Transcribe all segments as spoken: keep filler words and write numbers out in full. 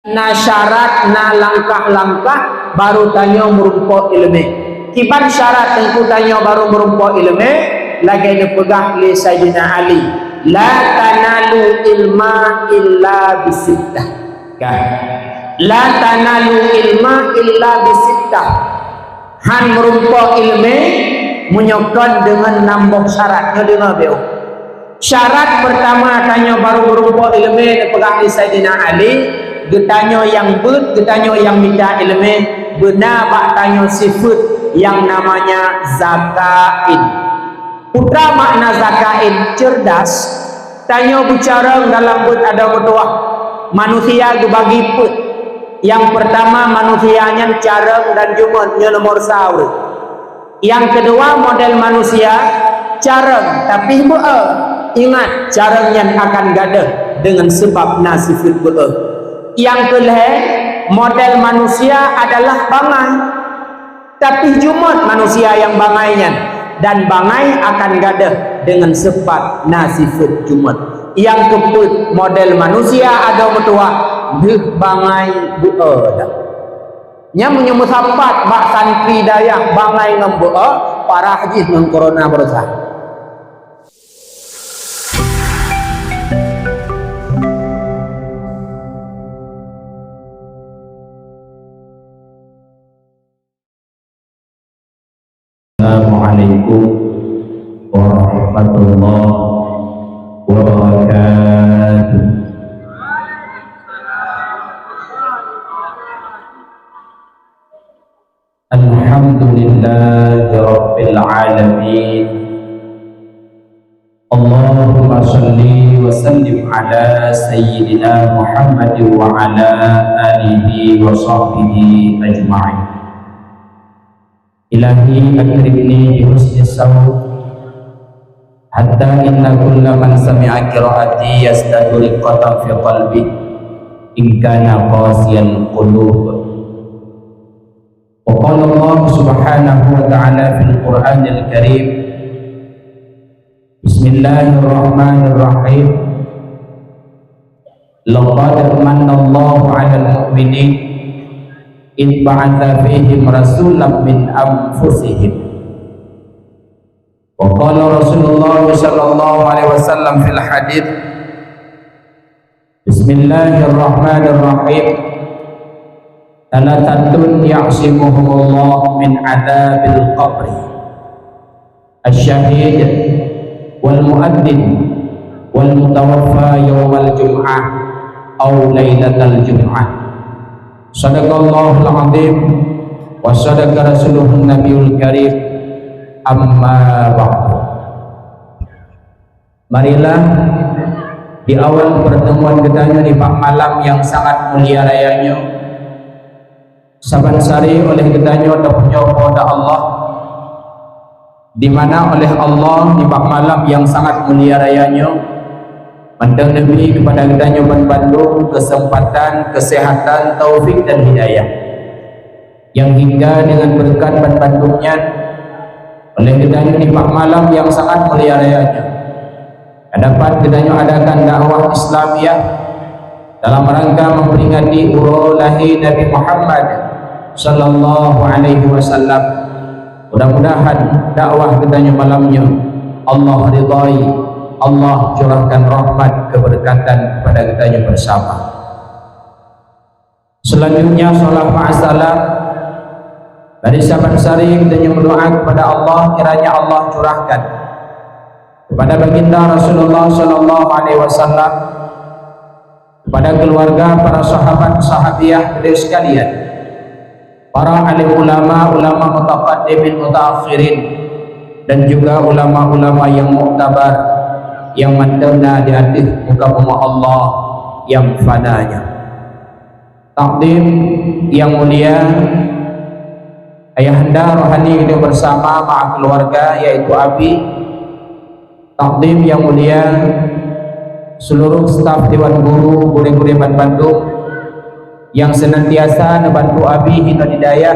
Na syarat, na langkah-langkah, baru tanyoe meurumpok iéleumé. Kiban syarat teungku tanyoe baru meurumpok iéleumé, lagée neupeugah lé Saidina Ali, "La tanalu ilma illa bisittah." Ka. "La tanalu ilma illa bisittah." Han meurumpok iéleumé meunyoe kon deungon nam boh syarat. Nyoe deungoe beu. Syarat peurtama tanyoe baru meurumpok iéleumé neupeugah lé Saidina Ali, geutanyoe nyang beuet, geutanyoe nyang mita iéleumé, beuna bak tanyoe sifeuet nyang namanya zakain. Peue makna zakain? Cerdas. Tanyoe beucarông dalam beuet adoe meutuwah. Manusia geubagi peuet. Nyang peurtama manusia nyan carông dan jumôt, nyoe nomor sa ureuëng. Nyang keudua model manusia carông tapi beu-e. Ingat, carông nyan akan gadôh deungon seubab na sifeuet beu-e. Nyang keulhée model manusia adalah bangai. Tapi jumôt manusia nyang bangai nyan, dan bangai akan gadôh deungon seubab na sifeuet jumôt. Nyang keupeuet model manusia adoe meutuwah deuh bangai beu-e dah. Nyan meunyoe meusapat bak santri dayah bangai ngon beu-e, parah jih ngon corona baroesa. Assalamualaikum warahmatullahi wabarakatuh. Alhamdulillahirabbil alamin. Allahumma shalli wa sallim ala sayyidina Muhammad wa ala alihi wa sahbihi ajma'in. Ilahi akrimni bi husni saut, hatta inna kulla man sami'a qiraati yazdadu riqqatan fi qalbi in kana qasiyal qulub. Wa qala Allah subhanahu wa ta'ala fil Qur'anil Karim, Bismillahirrahmanirrahim. Laqad manallahu 'alal mu'minin id ba'atsa fihim rasulam min anfusihim. Wa qala Rasulullah sallallahu alaihi wasallam fil hadits, Bismillahirrahmanirrahim. Thalathatun ya'simuhumullah min adzabil qabri. Asy-syahid wal muadzin wal mutawaffa yaumal jum'ah au lailatal jum'ah. Shadaqallahul azim wa shadaqa rasuluhun nabiyul karim. Amma ba'du. Marilah di awal pertemuan geutanyoe di bak malam nyang sangat mulia raya nyoe, saban sari oleh geutanyoe tapujoe Po teu Allah, di mana oleh Allah di bak malam nyang sangat mulia raya nyoe, mantong neubri keupada geutanyoe ban bandum keuseumpatan, keuseuhatan, taufik dan hidayah. Nyang hingga deungon beureukat ban bandum nyan, oleh geutanyoe di bak malam nyang sangat mulia raya nyoe, ka dapat geutanyoe adakan dakwah Islamiah dalam rangka memperingati uroe lahé Nabi Muhammad sallallahu alaihi wasallam. Mudah-mudahan dakwah geutanyoe malam nyoe Allah ridhai, Allah curahkan rahmat keberkatan kepada geutanyoe bersama. Selanjutnya, salawat ma'as salam dari saban sari geutanyoe meudoa kepada Allah, kiranya Allah curahkan kepada Baginda Rasulullah sallallahu alaihi wasallam, kepada keluarga, para sahabat, sahabiah beliau sekalian, para alim ulama, ulama mutaqaddimin, mutaakhirin, dan juga ulama-ulama yang muktabar yang mantong na di ateueh muka bumoe Allah yang fana nyoe. Takdim yang mulia, ayahanda rohani geutanyoe bersama ma'a keluarga, yaitu abi. Takdim yang mulia, seluruh staf dewan guru, gurée-gurée ban bandum yang senantiasa neubantu abi hinoe di dayah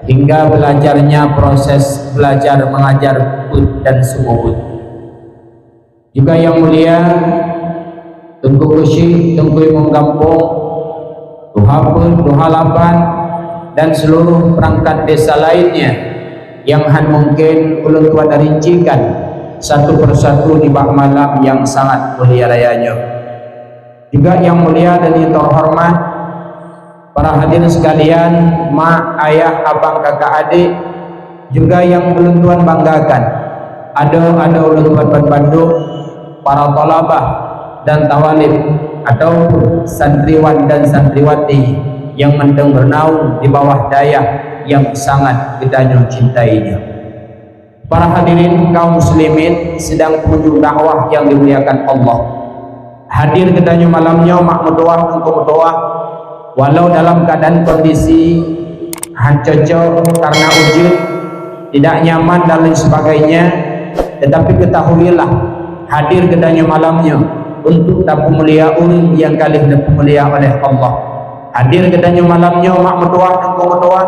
hingga belajarnya proses belajar mengajar beuet dan seumeubeuet. Juga yang mulia, Teungku Keuchik, Teungku Imum Gampông, Tuha Peuet, Tuha Laban, dan seluruh perangkat desa lainnya yang han mungkin ulôn tuan rincikan satu persatu di bak malam yang sangat mulia raya nyoe. Juga yang mulia dan yang terhormat, para hadirin sekalian, mak, ayah, abang, kakak, adik, juga yang ulôn tuan banggakan, adoe-adoe ulôn tuan ban bandum, para thalabah dan thawalib, ataupun santriwan dan santriwati yang mantong bernaung di bawah dayah yang sangat geutanyoe cintai nyoe. Para hadirin kaum muslimin sidang peungunjung dakwah yang dimuliakan Allah. Hadir geutanyoe malam nyoe mak meutuwah, teungku meutuwah, walau dalam keadaan kondisi han cocok karena ujeuen, tidak nyaman dan lain sebagainya, tetapi ketahuilah, hadir geutanyoe malam nyoe untuk tapeumulia ureuëng nyang ka lheueh neupeumulia oleh Allah. Hadir geutanyoe malam nyoe mak meutuwah, teungku meutuwah,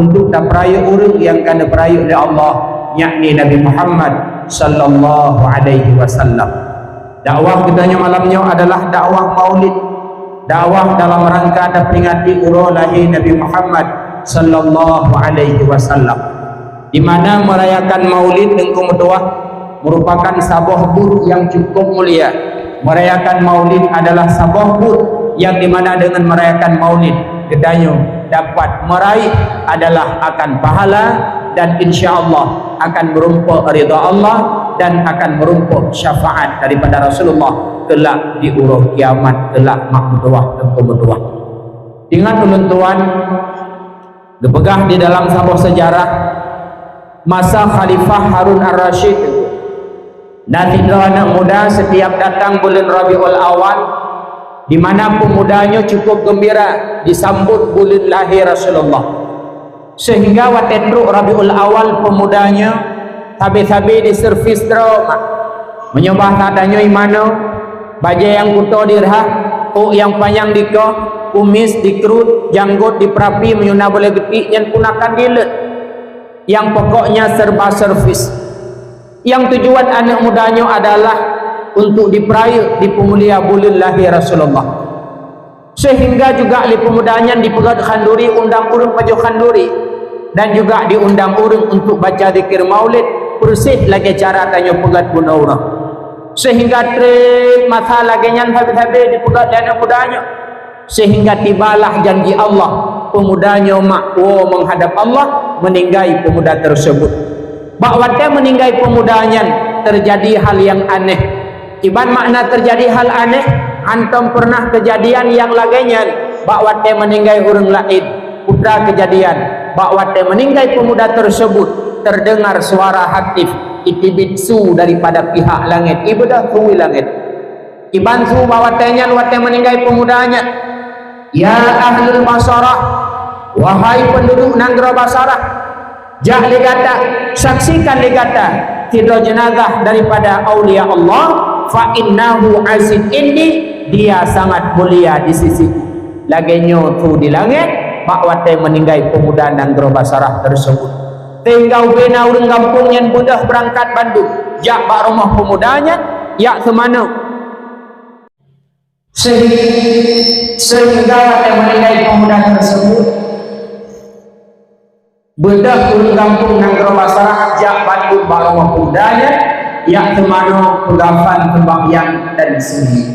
untuk tapeurayeuk ureuëng nyang ka neupeurayeuk lé Allah, yakni Nabi Muhammad sallallahu alaihi wasallam. Dakwah geutanyoe malam nyoe adalah dakwah Maulid, dakwah dalam rangka taperingati uroe lahé Nabi Muhammad sallallahu alaihi wasallam. Di mana merayakan Maulid, teungku meutuwah, merupakan saboh buet nyang cukup mulia. Merayakan Maulid adalah saboh buet nyang di mana dengan merayakan Maulid, geutanyoe dapat meraih adalah akan pahala dan insya Allah akan meurumpok ridha Allah dan akan meurumpok syafaat daripada Rasulullah kelak di uroe kiamat kelak mak meutuwah, teungku meutuwah. Ingat ulôn tuan, geupeugah di dalam saboh sejarah, masa Khalifah Harun Ar-Rasyid, na sidroe aneuk muda setiap datang buleuen Rabiul Awal, di mana peumuda nyoe cukup geumbira disambot buleuen lahé Rasulullah. Sehingga watée trok Rabiul Awal, peumuda nyoe sabe-sabe diservis droe mak. Meunyoe bahasa tanyoe imanoe, bajée nyang kuto dirhah, ôk nyang panyang dikoh, kumis dikruet, janggot dipeurapi, meunyoe na boleh geutik nyan pun akan dileuet. Nyang pokoknya serba servis. Nyang tujuan aneuk muda nyoe adalah untuk dipeurayeuk, dipeumulia buleuen lahé Rasulullah. Sehingga juga lé peumuda nyan dipeugét khanduri, undang ureuëng pajoh khanduri, dan juga diundang ureuëng untuk baca zikir maulid, persis lagée cara tanyoe peugét bunoe uroe. Sehingga treb masa lagée nyan sabe-sabe dipeugét lé aneuk muda nyoe. Sehingga tibalah janji Allah, peumuda nyoe mak woe menghadap Allah, meninggai peumuda tersebut. Bak watée meninggai peumuda nyan, terjadi hal nyang aneh. Iban makna terjadi hal aneh, hantom pernah keujadian nyang lagée nyan. Bak watée meninggai ureuëng laén, putra keujadian, bak watée meninggai peumuda tersebut, terdengar suara hatif, iteubiet su daripada pihak langét, ibeudôh su u langét. Iban su bak watée nyan, watée meninggai peumuda nyan, "Ya ahlul Basarah, wahai penduduk nanggroe Basarah, jak lé gata, saksikan lé gata sidroe jeunazah daripada aulia Allah, fa innahu aziz indi, dia sangat mulia di sisi." Lagée nyoe su di langét bak watée meninggai peumuda nanggroe Basarah tersebut. Sehingga ubena ureuëng gampông nyan beudôh beurangkat bandum jak bak rumoh peumuda nyan, jak seumanoe. Sehingga, sehingga watée meninggai peumuda tersebut, beudôh ureuëng gampông nanggroe Basarah jak bandum bak rumoh peumuda nyan, jak seumanoe, peugafan, seumbahyang dan seumiyueb.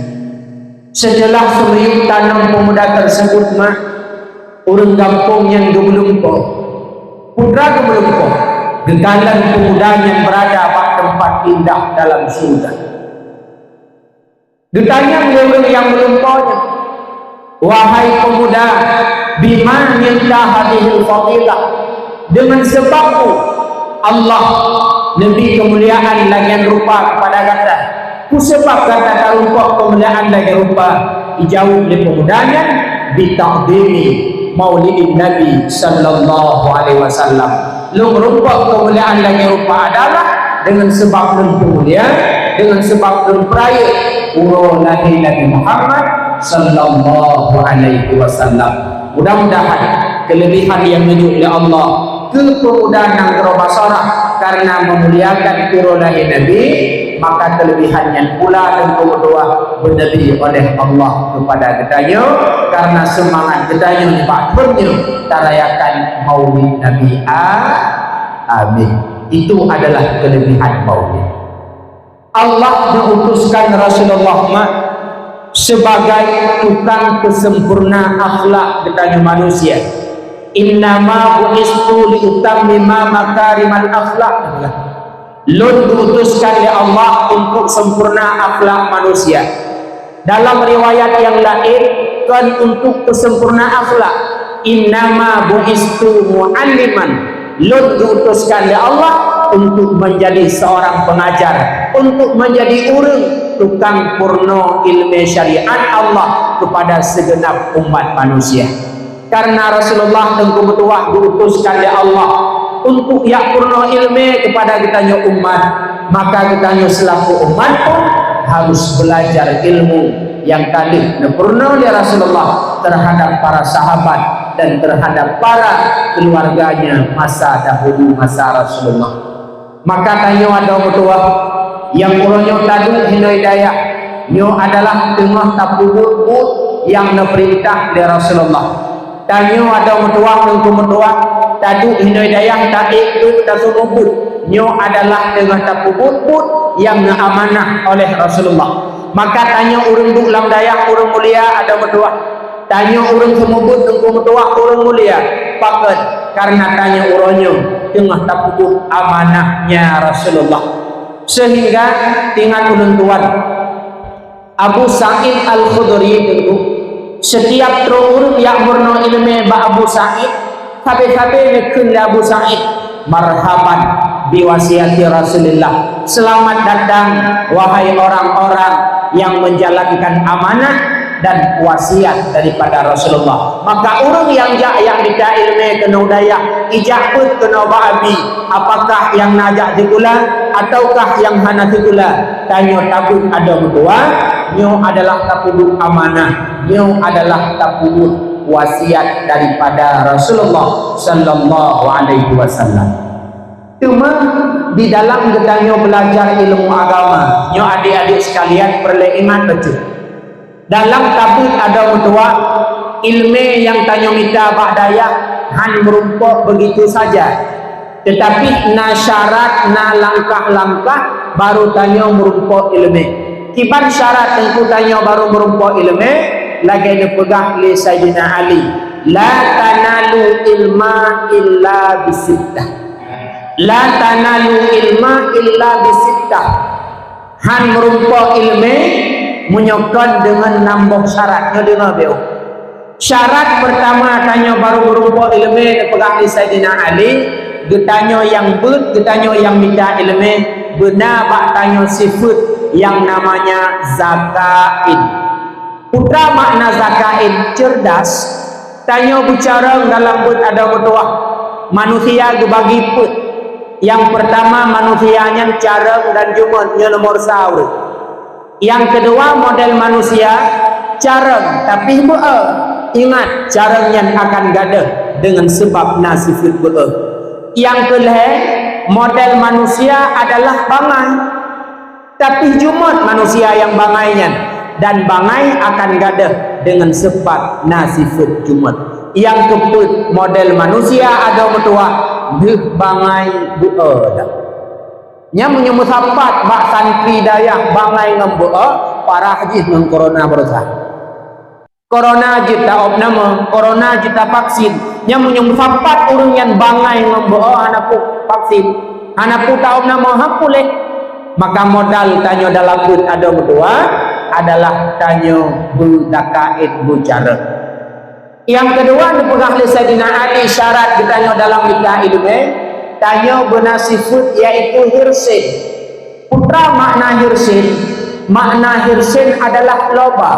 Seuteulah seumiyueb tanom peumuda tersebut mak, ureuëng gampông nyan geumeulumpoe. Putra geumeulumpoe, geukalon peumuda nyan beurada bak teumpat indah dalam syeuruga. Geutanyong lé ureuëng nyang meulumpoe nyan, "Wahai peumuda, bima nilta hadhihil fadhilah? Deungon sabab peue Allah neubri keumuliaan lagée rupa keupada gata? Peue sabab gata tarumpok keumuliaan lagée rupa?" Ijaweueb lé peumuda nyan, "Bita'dhimi maulidin Nabi sallallahu alaihi wasallam." Lôn rumpok keumuliaan lagée rupa adalah deungon sabab lôn peumulia, deungon sabab lôn peurayeuk uroe lahé Nabi Muhammad sallallahu alaihi wasallam. Mudah-mudahan keulebihan nyang neujok lé Allah keu peumuda nanggroe Basarah ka Karena memuliakan uroe lahé Nabi, maka keulebihan nyan pula teungku meutuah geubri oleh Allah keupada geutanyoe, karena seumangat geutanyoe nibak thon nyoe tarayakan Maulid Nabi. A-, amin. Itu adalah keulebihan Maulid. Allah geuutuskan Rasulullah mak sebagai tukang peusempurna akhlak geutanyoe manusia. "Innama bu'istu liutammima makarimal akhlak." Lôn geuutuskan lé Allah untuk sempurna akhlak manusia. Dalam riwayat nyang laén, kon untuk peusempurna akhlak. "Innama bu'istu mu'alliman." Lôn geuutuskan lé Allah untuk menjadi seorang pengajar, untuk menjadi ureuëng tukang purno ilmu syariat Allah kepada segenap umat manusia. Karena Rasulullah teungku meutuah geuutuskan lé Allah untuk jak purno ilmu kepada geutanyoe umat, maka geutanyoe selaku umat pun harus belajar ilmu nyang ka lheueh neupurno lé Rasulullah terhadap para sahabat dan terhadap para keluarganya masa dahulu, masa Rasulullah. Maka tanyoe adoe meutuah, nyang uroe nyoe taduek hinoe dayah, nyoe adalah teungoh tapeubuet buet nyang neupeurintah lé Rasulullah. Tanyoe adoe meutuah, teungku meutuah, taduek hinoe dayah taék buet, taseumeubeuet buet, nyoe adalah teungoh tapeubuet buet nyang neuamanah oleh Rasulullah. Maka tanyoe ureuëng duek lam dayah, ureuëng mulia adoe meutuah. Tanyoe ureuëng seumeubeuet, teungku meutuah, ureuëng mulia. Pakon? Karena tanyoe uroe nyoe teungoh tapeubuet amanahnya Rasulullah. Sehingga ingat ulôn tuan, Abu Sa'id Al-Khudri teungku, setiap troh ureuëng jak meurunoe iéleumé bak Abu Sa'id, sabe-sabe neukheun lé Abu Sa'id, "Marhaban biwasiati Rasulillah." Selamat datang, wahai orang-orang yang menjalankan amanah dan wasiat daripada Rasulullah. Maka ureuëng nyang jak, nyang mita iéleumé keunoe dayah, ijak beuet keunoe bak Abi, apakah nyang na jak sikula ataukah nyang hana sikula? Tanyoe tabeuet adoe meutuah, nyoe adalah tapeubuet amanah, nyoe adalah tapeubuet wasiat daripada Rasulullah sallallahu alaihi wasallam. Teuma di dalam geutanyoe beulajar ilmu agama, nyoe adik-adik sekalian peureulée ingat bacut. Dalam tabeuet adoe meutuah, iéleumé nyang tanyoe mita bak dayah hán meurumpok beugitu saja. Teutapi na syarat, na langkah-langkah baru tanyoe meurumpok iéleumé. Kiban syarat teungku tanyoe baru meurumpok iéleumé, lagée neupeugah lé Saidina Ali, "La tanalul ilma illa bisittah." "La tanalul ilma illa bisittah." Hán meurumpok iéleumé meunyoe kon deungon nam boh syarat. Nyoe deungoe beuh. Syarat peurtama tanyoe baru meurumpok iéleumé neupeugah lé Saidina Ali, geutanyoe nyang beuet, geutanyoe nyang mita iéleumé, beuna bak tanyoe sifeuet nyang namanya zakain. Peue makna zakain? Cerdas. Tanyoe beucarông dalam beuet adoe meutuah. Manusia geubagi peuet. Nyang peurtama manusia nyan carông dan jumôt, nyoe nomor sa ureuëng. Nyang keudua model manusia carông tapi beu-e. Ingat, carông nyan akan gadôh deungon seubab na sifeuet beu-e. Nyang keulhée model manusia adalah bangai. Tapi jumôt manusia nyang bangai nyan, dan bangai akan gadôh deungon seubab na sifeuet jumôt. Nyang keupeuet model manusia adoe meutuah, deuh bangai beu-e dah. Nyan meunyoe meusapat bak santri dayah bangai ngon beu-e, parah jih ngon corona baroesa. Corona jeuet ta-ob nama, corona jeuet ta vaksin. Nyan meunyoe meusapat ureuëng nyan bangai ngon beu-e hana peue vaksin, hana peue ta-ob nama, hana puléh. Maka modal tanyoe dalam beuet adoe meutuah adalah tanyoe beuzakain beucarông. Nyang keudua neupeugah lé Saidina Ali syarat geutanyoe dalam mita iéleumé, tanyoe beuna sifeuet yaitu hirsin. Peue makna hirsin? Makna hirsin adalah loba.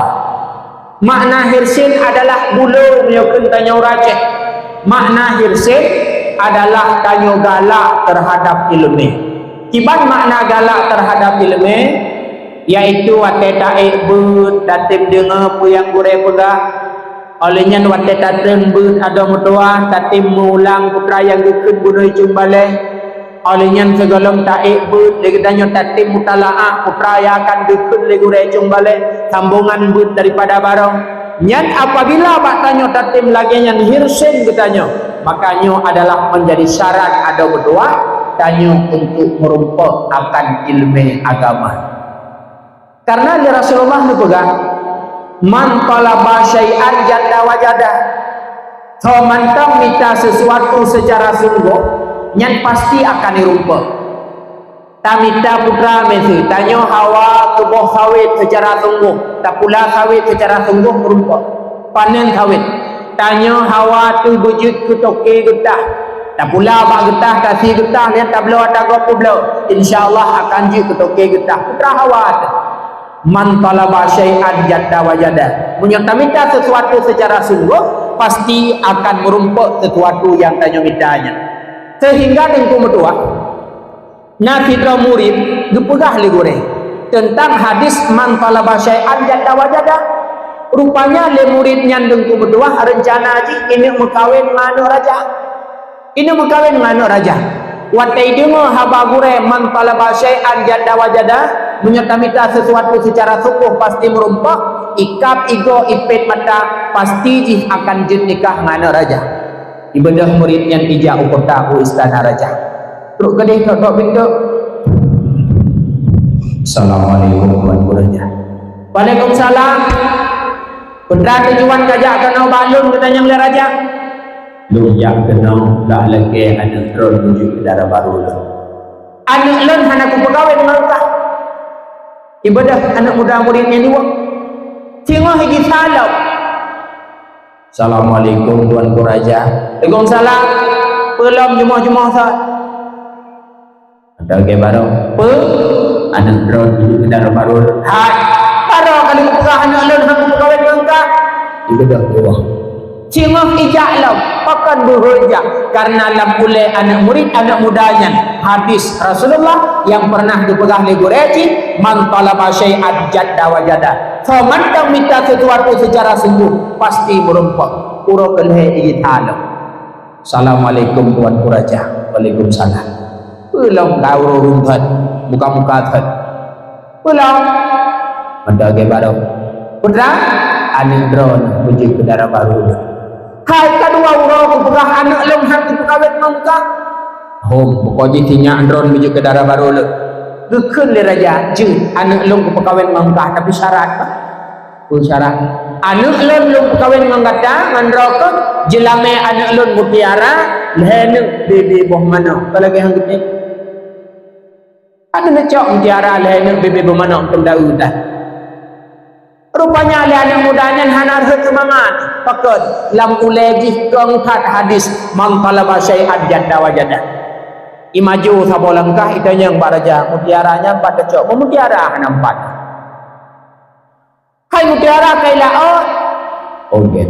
Makna hirsin adalah bulo meunyoe kheun tanyoe raceh. Makna hirsin adalah tanyoe galak teuhadab iéleumé. Kiban makna galak teuhadab iéleumé, yaitu watée taék beuet, tatem deungoe peue nyang gurée peugah. Óh lheueh nyan watée tatem beuet adoe meutuah, tatem meuulang peue nyang geukheun bunoe cumbaleh. Óh lheueh nyan sigohlom taék beuet, lé geutanyoe tatem mutalaah, putra nyang akan geukheun lé gurée cong balée, sambongan beuet daripada barong. Nyan apabila bak tanyoe tatem lagée nyan hirsen geutanyoe, maka nyoe adalah menjadi syarat adoe meutuwah tanyoe untuk meurumpok akan ileumé agama. Karena lé Rasulullah neupeugah, "Man talaba syai'an jadda wajada." Soe mantong mita sesuatu secara sunggoh, nyan pasti akan jirumpok. Tamita putra miseue, tanyoe hawa tuboh sawét secara sunggoh, tapula sawét secara sunggoh meurumpok. Panen sawét, tanyoe hawa teuh beujeuet keu toke geutah, tapula bak geutah, tasi geutah, nyan tabloe ata gob peubloe. Insya Allah akan jeuet keu toke geutah. Putra hawa teuh. Man talaba syai'an jadda wajada. Meunyoe tamita sesuatu secara sunggoh, pasti akan meurumpok sesuatu nyang tanyoe mita nyan. Sehingga Teungku meutuwah, na sidroe murit geupeugah lé gurée teuntang hadis man talaba syai'an jadda wajada. Rupanya lé murit nyan Teungku meutuwah reuncana jih ineuk meukawen ngon aneuk raja. Ineuk meukawen ngon aneuk raja. Watée ideungoe haba gurée man talaba syai'an jadda wajada, meunyoe tamita sesuatu secara sunggoh pasti meurumpok, ikab igoe ipét mata, pasti jih akan jeuet nikah ngon aneuk raja. Ibeudôh murit nyan ijak u kota u istana raja. Trok keudeh tok-tok pintoe. Assalamualaikum, Tuanku Raja. Waalaikumsalam. Peue teuma tujuan kajak keunoe bak lôn geutanyong lé raja? Lôn jak keunoe lôn lakée aneuk droe meujeuet keu dara barô lôn. Aneuk lôn hana kupeukawén ngon kah. Ibeudôh aneuk muda murit nyan dua. Singoh jih salom. Assalamualaikum, Tuanku Raja. Waalaikumsalam. Peue lom jumoh-jumoh sa? Ada ke baru? Peue? Aneuk droe jeuet keu dara barô. Hai, baroe kali kupeugah aneuk lôn hana kupeukawén ngon kah. Ibeudôh dua. Singoh ijak lom, pakon beuheueh jak? Karena lam ulée aneuk murit, aneuk muda nyan, hadis Rasulullah nyang pernah geupeugah lé gurée jih, "Man talaba syai'an jadda wajada." Soe mantong mita sesuatu secara sungguh, pasti meurumpok. Uroe keu lhée jih salom. Assalamualaikum, Tuanku Raja. Waalaikumsalam. Peue lom ka uroe rhueng that, muka-muka that. Peue lom? Mantong lagée baroe. Peue teuma? Aneuk droe meujeuet keu dara barô. Hai ka dua uroe kupeugah aneuk lôn hana kupeukawén ngon kah. Hom, bukon jih sinyak droe meujeuet keu dara barô lôn. Geukheun lé raja, "Jeuet, aneuk lôn kupeukawén ngon kah, tapi syarat bah." Peue syarat? "Aneuk lôn lôn peukawén ngon gata, ngon droe keuh, jeulamé aneuk lôn mutiara, lhée neuk bebe boh manok." Ka lagée han geutem. Aneuk neucok mutiara lhée neuk bebe boh manok keu daun dah. Rupanya lé aneuk muda nyan hana rhot seumangat. Pakon? Lam ulée jih kong that hadis, "Man talaba syai'an jadda wajada." Imaju saboh langkah itanyong bak raja, "Mutiara nyan pat tacok?" "Mutiara hana pat." Hai mutiara kai laôt. Oke.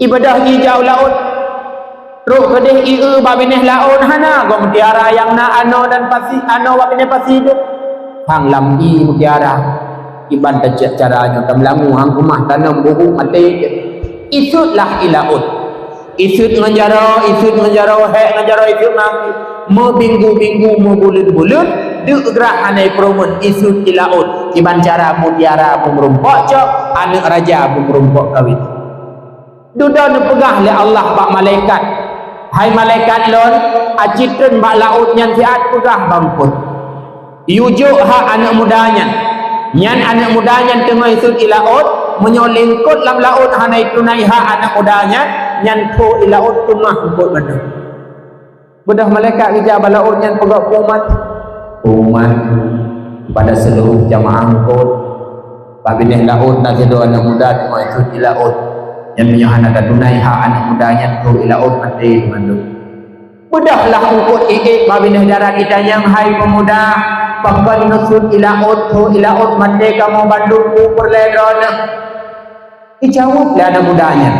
Ibeudôh ijak u laôt. Trok keudeh ié bak binéh laôt hana goe mutiara nyang na anoe dan pasi, anoe bak binéh pasi jeuet. Hang lam ié mutiara. Iban tacok cara nyoe tameulangue hang keumah tanom buhu maté jeuet. Isutlah i laôt. Isut ngon jaroe, isut ngon jaroe, hék ngon jaroe, isut ngon api. Meubinggu-binggu, meubuleuen-buleuen, deuk grah hana ipeurumeuen, isut i laôt, iban cara mutiara beumeurumpok cok, aneuk raja beumeurumpok kawin. Dudoe neupeugah lé Allah bak malaikat, "Hai malaikat lôn, aci treun bak laôt nyan siat peugah bak eungkôt." Yue jok hak aneuk muda nyan. Nyan aneuk muda nyan teungoh isut i laôt, meunyoe lingkot lam laôt hana itunai hak aneuk muda nyan, nyan tho i laôt teumah eungkôt bandum. Beudôh malaikat geujak bak laôt nyan peugah pengumuman. Pengumuman kepada seluruh jamaah eungkôt. Bak binéh laôt na sidroe aneuk muda teungoh isut i laôt. Nyan meunyoe hana tatunai hak aneuk muda nyan tho i laôt maté bandum. Beudôhlah eungkôt iék bak binéh darat itanyong, "Hai peumuda, pakon neusut i laôt, tho i laôt maté kamoe bandum, peue peureulée droeneuh?" Ijaweueb lé aneuk muda nyan,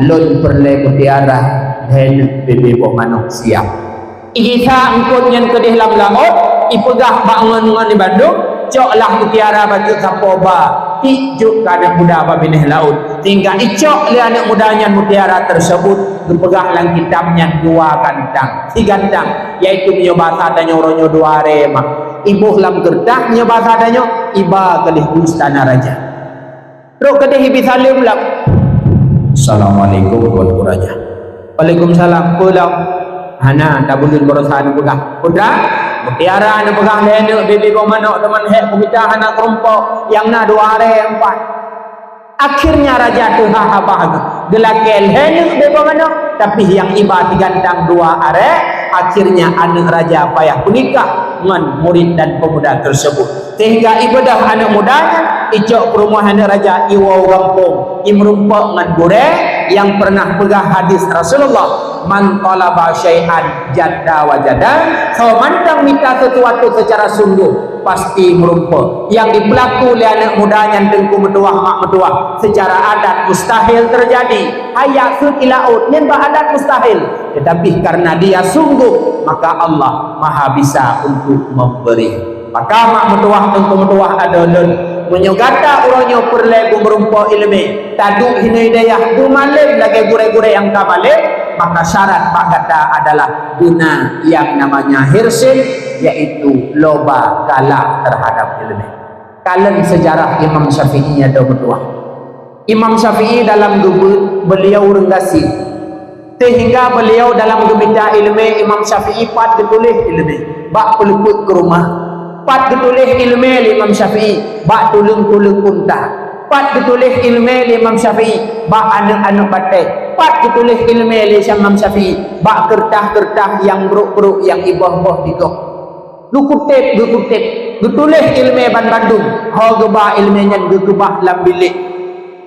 "Lôn peureulée mutiara lhée neuk bebe boh manok siap." Igisa eungkôt nyan keudeh lam laôt, ipeugah bak ngon-ngon bandum, "Coklah mutiara bacut sapoe ba, Ijok keu aneuk muda bak binéh laôt, sehingga icok lé aneuk muda nyan mutiara tersebut, geupeugah lam kitab nyan dua gantang, si gantang, yaitu meunyoe basa tanyoe uroe nyoe dua aré mah. Iboh lam keureutah meunyoe basa tanyoe, iba keu lheueh u istana raja. Trok keudeh ibi saleuem lam. Assalamualaikum, Tuanku Raja. Waalaikumsalam. Peue lom? Hana, tabuleuen baroesa neupeugah. Putra, mutiara neupeugah lé aneuk bibi boh manok teuma hék peumita hana keurumpok, nyang na dua aré empat. Akhirnya raja teuhah haba geuh. Geulakée lhée neuk bibi boh manok, tapi nyang iba si gantang dua aré, akhirnya aneuk raja payah peunikah ngon murid dan pemuda tersebut. Sehingga ibeudôh aneuk muda nyan, icok peurumoh aneuk raja iwoe u gampông, imeurumpok ngon gurée nyang pernah peugah hadis Rasulullah, "Man talaba syai'an jadda wajada." Soe mantong mita sesuatu secara sungguh, pasti meurumpok. Nyang jipeulaku lé aneuk muda nyan teungku meutuwah mak meutuwah, secara adat mustahil terjadi. Hayak seuti laôt, nyan bak adat mustahil. Tetapi karena dia sungguh, maka Allah Maha Bisa untuk memberi. Maka mak meutuwah teungku meutuwah adoe lôn, meunyoe gata uroe nyoe peureulée beumeurumpok iéleumé, taduek hinoe dayah beumalém lagée gurée-gurée nyang ka malém, maka syarat bak gata adalah beuna nyang namanya hirsin, yaitu loba galak terhadap iéleumé. Kalon seujarah Imam Syafi'i adoe meutuwah. Imam Syafi'i dalam geubeuet beliau ureuëng gasien. Sehingga beliau dalam geumita iéleumé, Imam Syafi'i pat geutuléh iéleumé bak peuleupeuk keurumoh. Pat geutuléh iéleumé lé Imam Syafi'i bak tuleueng-tuleueng unta. Pat geutuléh iéleumé lé Imam Syafi'i bak aneuk-aneuk batée. Pat geutuléh iéleumé lé Imam Syafi'i bak keureutah-keureutah nyang brok-brok nyang iboh-boh di gob. Geukuteb, geukuteb, geutuléh iéleumé banmandum, ho geuba iéleumé nyan geukeubah lam bilék.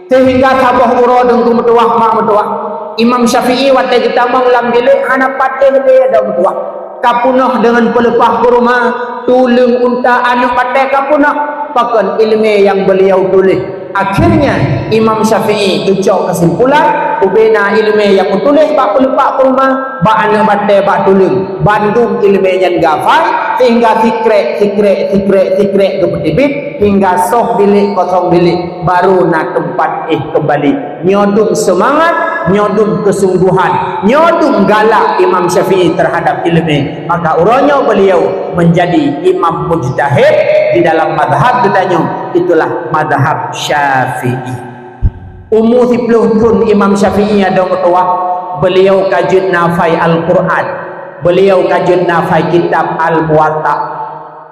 Sehingga saboh uroe teungku meutuwah mak meutuwah, Imam Syafi'i watée geutamong lam bilék hana pat éh lé adoe meutuwah. Ka peunoh deungon peuleupah keurumoh, tuleueng unta, aneuk batée ka peunoh, pakon iéleumé nyang beliau tuléh. Akhirnya, Imam Syafi'i geucok keusimpulan, ubena iéleumé nyang geutuléh bak peuleupah keurumoh, bak aneuk batée, bak tuleueng, bandum iéleumé nyan geuhafai, sehingga sikrek, sikrek, sikrek, sikrek geupeuteubiet, hingga soh bilék kosong bilék, baru na teumpat éh keumbali. Nyoe dum seumangat, nyoe dum keusungguhan, nyoe dum galak Imam Syafi'i terhadap iéleumé. Maka uroe nyoe beliau menjadi imam mujtahid di dalam mazhab geutanyoe, itulah mazhab Syafi'i. Umu siplôh thon Imam Syafi'i adoe meutuwah, beliau ka jeuet na hafai Al-Qur'an, beliau ka jeuet na hafai kitab Al-Muwatta.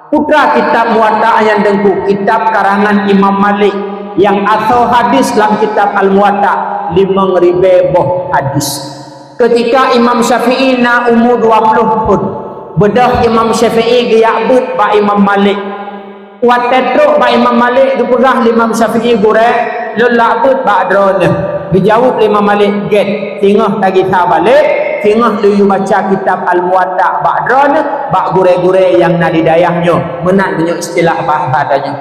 Peue treuk kitab Muwatta nyan teungku, kitab karangan Imam Malik, nyang asoe hadis lam kitab Al-Muwatta limong ribée boh hadis. Keutika Imam Syafi'i na umu dua plôh thon, beudôh Imam Syafi'i geujak beuet bak Imam Malik. Watée trok bak Imam Malik geupeugah lé Imam Syafi'i, "Gurée, lôn jak beuet bak droeneuh." Geujaweueb lé Imam Malik, "Gét, singoh tagisa balek, singoh lôn yue baca kitab Al-Muwatta bak droeneuh, bak gurée-gurée nyang na di dayah nyoe, meunan meunyoe istilah bahasa tanyoe."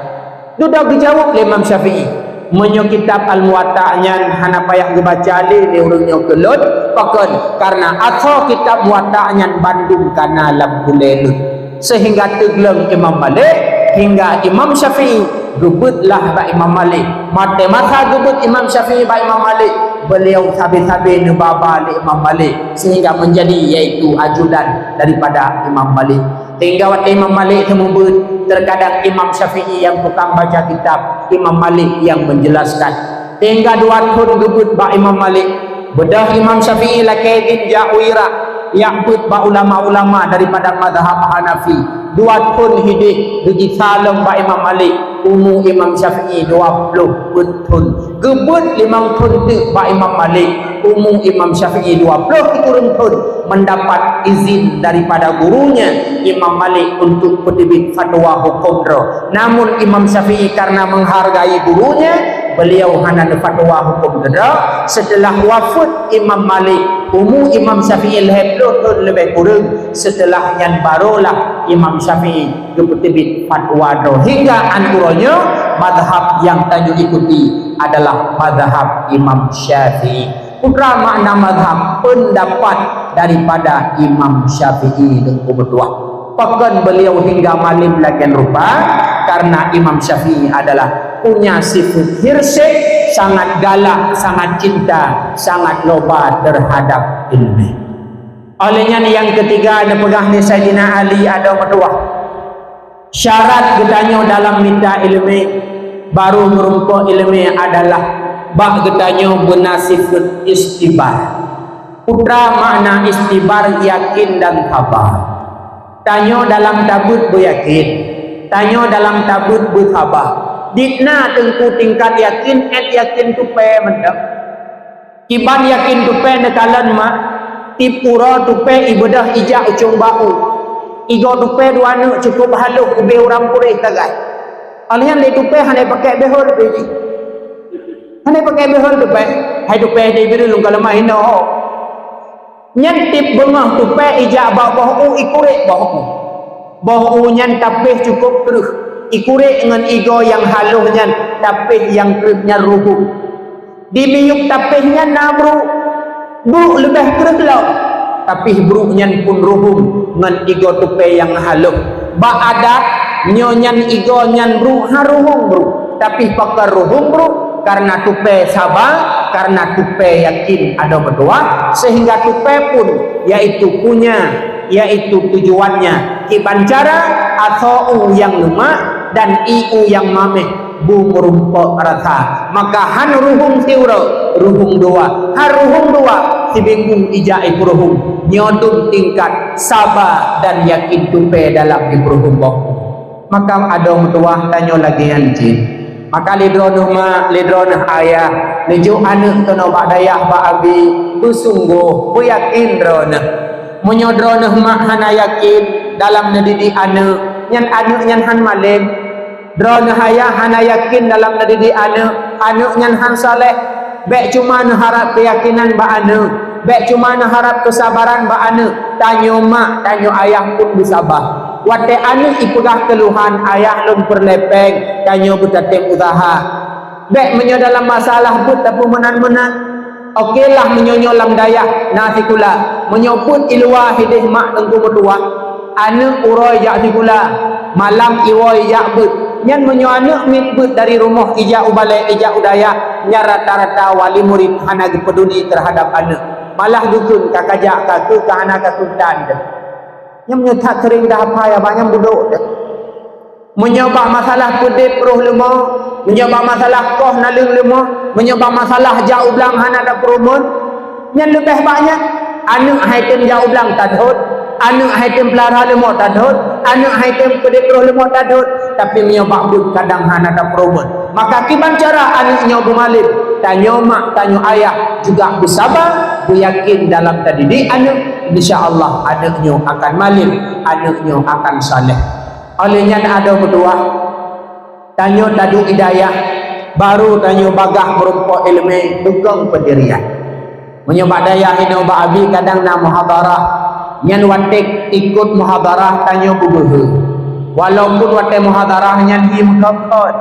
Dudoe geujaweueb lé Imam Syafi'i, "Meunyoe kitab Al-Muwatta nyan hana payah geubaca lé, lé ureuëng nyoe keu lôn, pakon? Kareuna asoe kitab Muwatta nyan bandum ka na lam ulée lôn." Sehingga teugleng Imam Malik, hingga Imam Syafi'i geubeuet lah bak Imam Malik. Maté masa geubeuet Imam Syafi'i bak Imam Malik, beliau sabe-sabe neuba-ba lé Imam Malik, sehingga menjadi yaitu ajudan daripada Imam Malik. Sehingga watée Imam Malik seumeubeuet, terkadang Imam Syafi'i nyang tukang baca kitab, Imam Malik nyang menjelaskan. Sehingga dua thon geubeuet bak Imam Malik. Beudôh Imam Syafi'i lakée jih jak u Irak, jak beuet bak ulama-ulama daripada mazhab Hanafi. Dua thon hideh geugisa lom bak Imam Malik, umu Imam Syafi'i dua plôh peuet thon. Geubeuet limong thon teuk bak Imam Malik, umu Imam Syafi'i dua plôh sikureueng thon, mendapat izin daripada gurunya Imam Malik untuk peuteubiet fatwa huköm droe. Namun Imam Syafi'i karena menghargai gurunya, beliau hana neufatwa huköm keudroe. Setelah wafeuet Imam Malik, umu Imam Syafi'i lhée plôh thon leubeh kureueng. Setelah nyan barolah Imam Syafi'i geupeuteubiet fatwa droe. Hingga an uroe nyoe, mazhab nyang tanyoe ikuti adalah mazhab Imam Syafi'i. Peue treuk makna mazhab? Pendapat daripada Imam Syafi'i teungku meutuah. Pakon beliau hingga malem lagée rupa? Karena Imam Syafi'i adalah Punya sifat hirsik, sangat galak, sangat cinta, sangat loba terhadap ilmu. Oleh nyan, yang ketiga, neupeugah lé Saidina Ali, adoe meutuwah, syarat geutanyoe dalam mita ilmu, baru meurumpok ilmu adalah bak geutanyoe beuna sifat istibar. Peue makna istibar? Yakin dan saba. Tanyoe dalam tabeuet beuyakin, tanyoe dalam tabeuet beusaba. Dit na teungku tingkat yakin, 'et yakin tupée mantong. Kiban yakin tupée neukalon mak, tiep uroe tupée ibeudôh ijak u cong bak u. Igoe tupée dua neuk cukôp halôh ubé ureuëng puréh sagai. Óh lheueh nyan lé tupée hana ipakék beuhôi leubeh jih. Hana ipakék beuhôi tupée, hai tupée di biru lôn ka leumah inoe. Nyan tiep beungoh tupée ijak bak boh u, ikurék boh u. Boh u nyan tapéh cukôp kreueh, ikurék ngon igoe nyang halôh nyan, tapéh nyang kreueh nyan ruhueng. Di miyueb tapéh nyan na bruek. Bruek leubeh kreueh lom, tapi bruek nyan pun ruhueng ngon igoe tupée nyang halôh. Bak adat, nyoe nyan igoe nyan bruek, ha, ruhueng bruek, tapi pakon ruhueng bruek, karena tupée saba, karena tupée yakin, adoe meutuwah, sehingga tupée pun, yaitu punya, yaitu tujuannya, kiban cara asoe u nyang leumak dan ié u nyang mameh, bu meurumpok rasa. Maka han ruhueng siuroe, ruhueng dua, han ruhueng dua, sibinggung ijak ipeuruhueng. Nyoe dum tingkat saba dan yakin tupée dalam ipeuruhueng boh. Maka adoe meutuwah, tanyoe lagée nyan cit. Maka lé droeneueh mak, lé droeneueh ayah, neujok aneuëk keunoe bak dayah bak abi, beusunggoh, beuyakin droeneueh. Meunyoe droeneueh mak hana yakin dalam neudidik aneuëk, nyan aneuëk nyan han malém. Droeneueh ayah hana yakin dalam neudidik aneuëk, aneuëk nyan han saleh. Bék cuma neuharab keuyakinan bak aneuëk, bék cuma neuharab keusabaran bak aneuëk. Tanyoe mak, tanyoe ayah pun beusaba. Watée aneuëk ipeugah keuluhan, "Ayah, lôn peureulée péng," tanyoe beutatem useuha. Bék meunyoe dalam masalah beuet tapeumeunan-meunan. Oke lah, meunyoe nyoe lam dayah na sikula, meunyoe beuet i luwa hideh mak teungku meutuwah, aneuëk uroe jak sikula, malam iwoe jak beuet. Nyan meunyoe aneuëk miet beuet dari rumoh ijak u balée, ijak u dayah, nyan rata-rata wali murit hana geupeuduli teuhadab aneuëk. Malah geukheun ka kajak, ka keu ka hana ka keutan deh. Nyan meunyoe that seuring dah hafai, abah nyan budok deh. Meunyoe bak masalah peudeh roh leumo, meunyoe bak masalah koh naleueng leumo, meunyoe bak masalah jak u blang hana tapeureumeun, nyan leubeh bak nyan. Aneuëk hai tem jak u blang tadhôt, aneuëk hai tem peulara leumo tadhôt, aneuëk hai tem peudeh roh leumo tadhôt, tapi meunyoe bak beuet kadang hana tapeureumeun. Maka kiban cara aneuëk nyoe beumalém, tanyoe mak, tanyoe ayah juga beusaba, beuyakin dalam tadidik aneuëk, insya Allah aneuëk nyoe akan malém, aneuëk nyoe akan saleh. Óh lheueh nyan adoe meutuwah, tanyoe taduek i dayah, baru tanyoe bagaih meurumpok iéleumé, beugöng peundirian. Meunyoe bak dayah inoe bak abi kadang na muhadharah, nyan watée ikot muhadharah tanyoe beubeuhe. Walaupun watée muhadharah nyan hi meukhot-khot.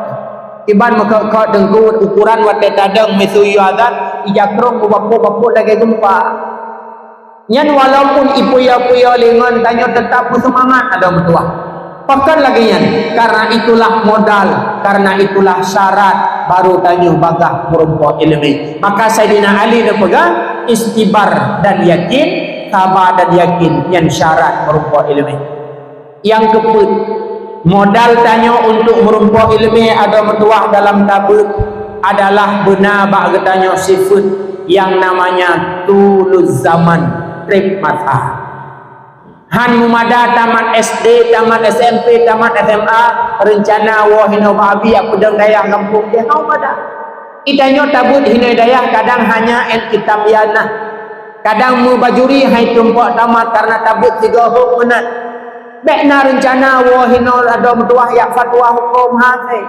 Kiban meukhot-khot teungku, ukuran watée tadong miseue yue azan, ija krong beubapok-bapok lagée geumpa. Nyan walaupun ipuyoe-puyoe lingon, tanyoe teutap beuseumangat adoe meutuwah. Pakon lagée nyan? Karena itulah modal, karena itulah syarat baru tanyoe bagaih meurumpok iéleumé. Maka Saidina Ali neupeugah, istibar dan yakin, saba dan yakin, nyan syarat meurumpok iéleumé. Nyang keupeuet, modal tanyoe untuk meurumpok iéleumé adoe meutuwah dalam tabeuet adalah beuna bak geutanyoe sifeuet nyang namanya tuluz zaman, treb masa. Han meumada tamat S D, tamat S M P, tamat S M A, reuncana woe hinoe bak abi jak peudong dayah gampông jih, hana meumada. Di tanyoe tabeuet hinoe dayah kadang hanya 'et kitab ianah. Kadang meubajuri hai tumpok tamat karena tabeuet sigoe hok meunan. Bék na reuncana woe hinoe adoe meutuwah jak fatwa huköm, hase.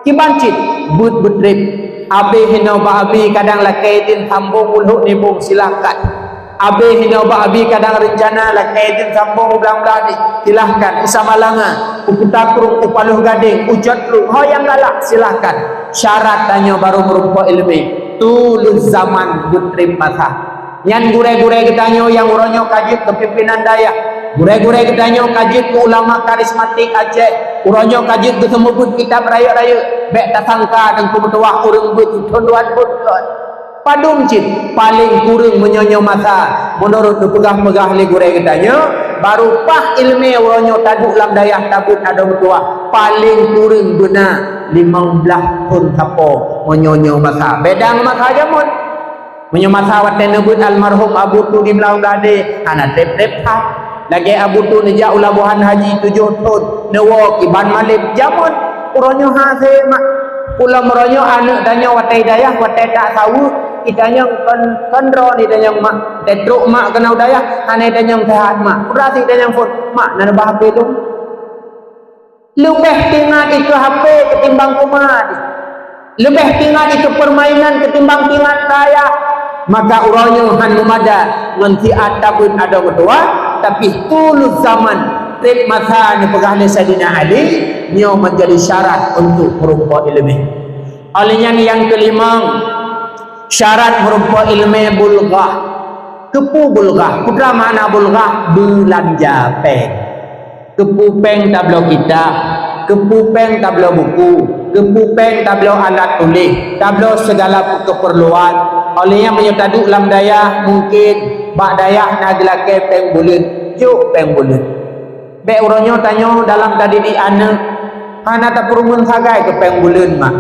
Kiban cit, beuet beutreb. Abéh hinoe bak abi kadang lakée idin sambong u Lhok Nibong, silahkan. Abéh hinoe bak abi kadang reuncana lakée idin sambong u Blang Blaih, silahkan. U Samalanga, u Kuta Krueng, u Paloh Gadeng, u Jot Lhok, ho nyang galak, silahkan. Syarat tanyoe baru meurumpok iéleumé, tuluz zaman, beutreb masa. Nyan gurée-gurée geutanyoe nyang uroe nyoe ka jeuet keu pimpinan dayah, gurée-gurée geutanyoe ka jeuet keu ulama karismatik Aceh, uroe nyoe ka jeuet keu seumeubeuet kitab rayeuk-rayeuk, Bék tasangka Teungku meutuwah ureuëng beuet thon dua peuet kon. Padum cit, paleng kureueng meunyoe nyoe masa, meunurot neupeugah-peugah lé gurée geutanyoe, baru paih iéleumé uroe nyoe taduek lam dayah tabeuet adoe meutuwah, paleng kureueng beuna limong blaih thon sapo meunyoe nyoe masa. Beda ngon masa jameun. Meunyoe masa watée neubeuet almarhum Abu Tu di Blang Bladé, hana treb-treb that. Lagée Abu Tu neujak u Labuhan Haji tujoh thon, neuwoe kiban maleb jameun. Uroe nyoe hase mak. Ulôn meuronyok aneuëk tanyoe watée dayah, watée tak saweue, itanyong kon, kon droe ni tanyong mak. Teutrok mak keunoe dayah, hana itanyong sehat mak. Pura si tanyong phon, mak, na neubah H P lôn. Leubeh tingat ikeue H P ketimbang kumat. Leubeh tingat ikeue permainan ketimbang tingat dayah. Maka uroe nyoe han meumada ngon siat tabeuet adoe meutuwah, tapi tulus zaman, treb masa neupeugah lé Saidina Ali, nyoe menjadi syarat untuk meureumpok iéleumé. Oleh nyan nyang keulimong, syarat meureumpok iéleumé bulghah. Keupeue bulghah? Peue makna bulghah? Beulanja péng. Keupeue péng tabloe kitab, keupeue péng tabloe buku, keupeue péng tabloe alat tuléh, tabloe segala keupeurluan. Oleh nyan meunyoe taduek lam dayah, mungken bak dayah na geulakée péng buleuen, jok péng buleuen. Bék uroe nyoe tanyoe dalam tadidik aneuëk, hana tapeurumeuen sagai keu péng buleuen mak.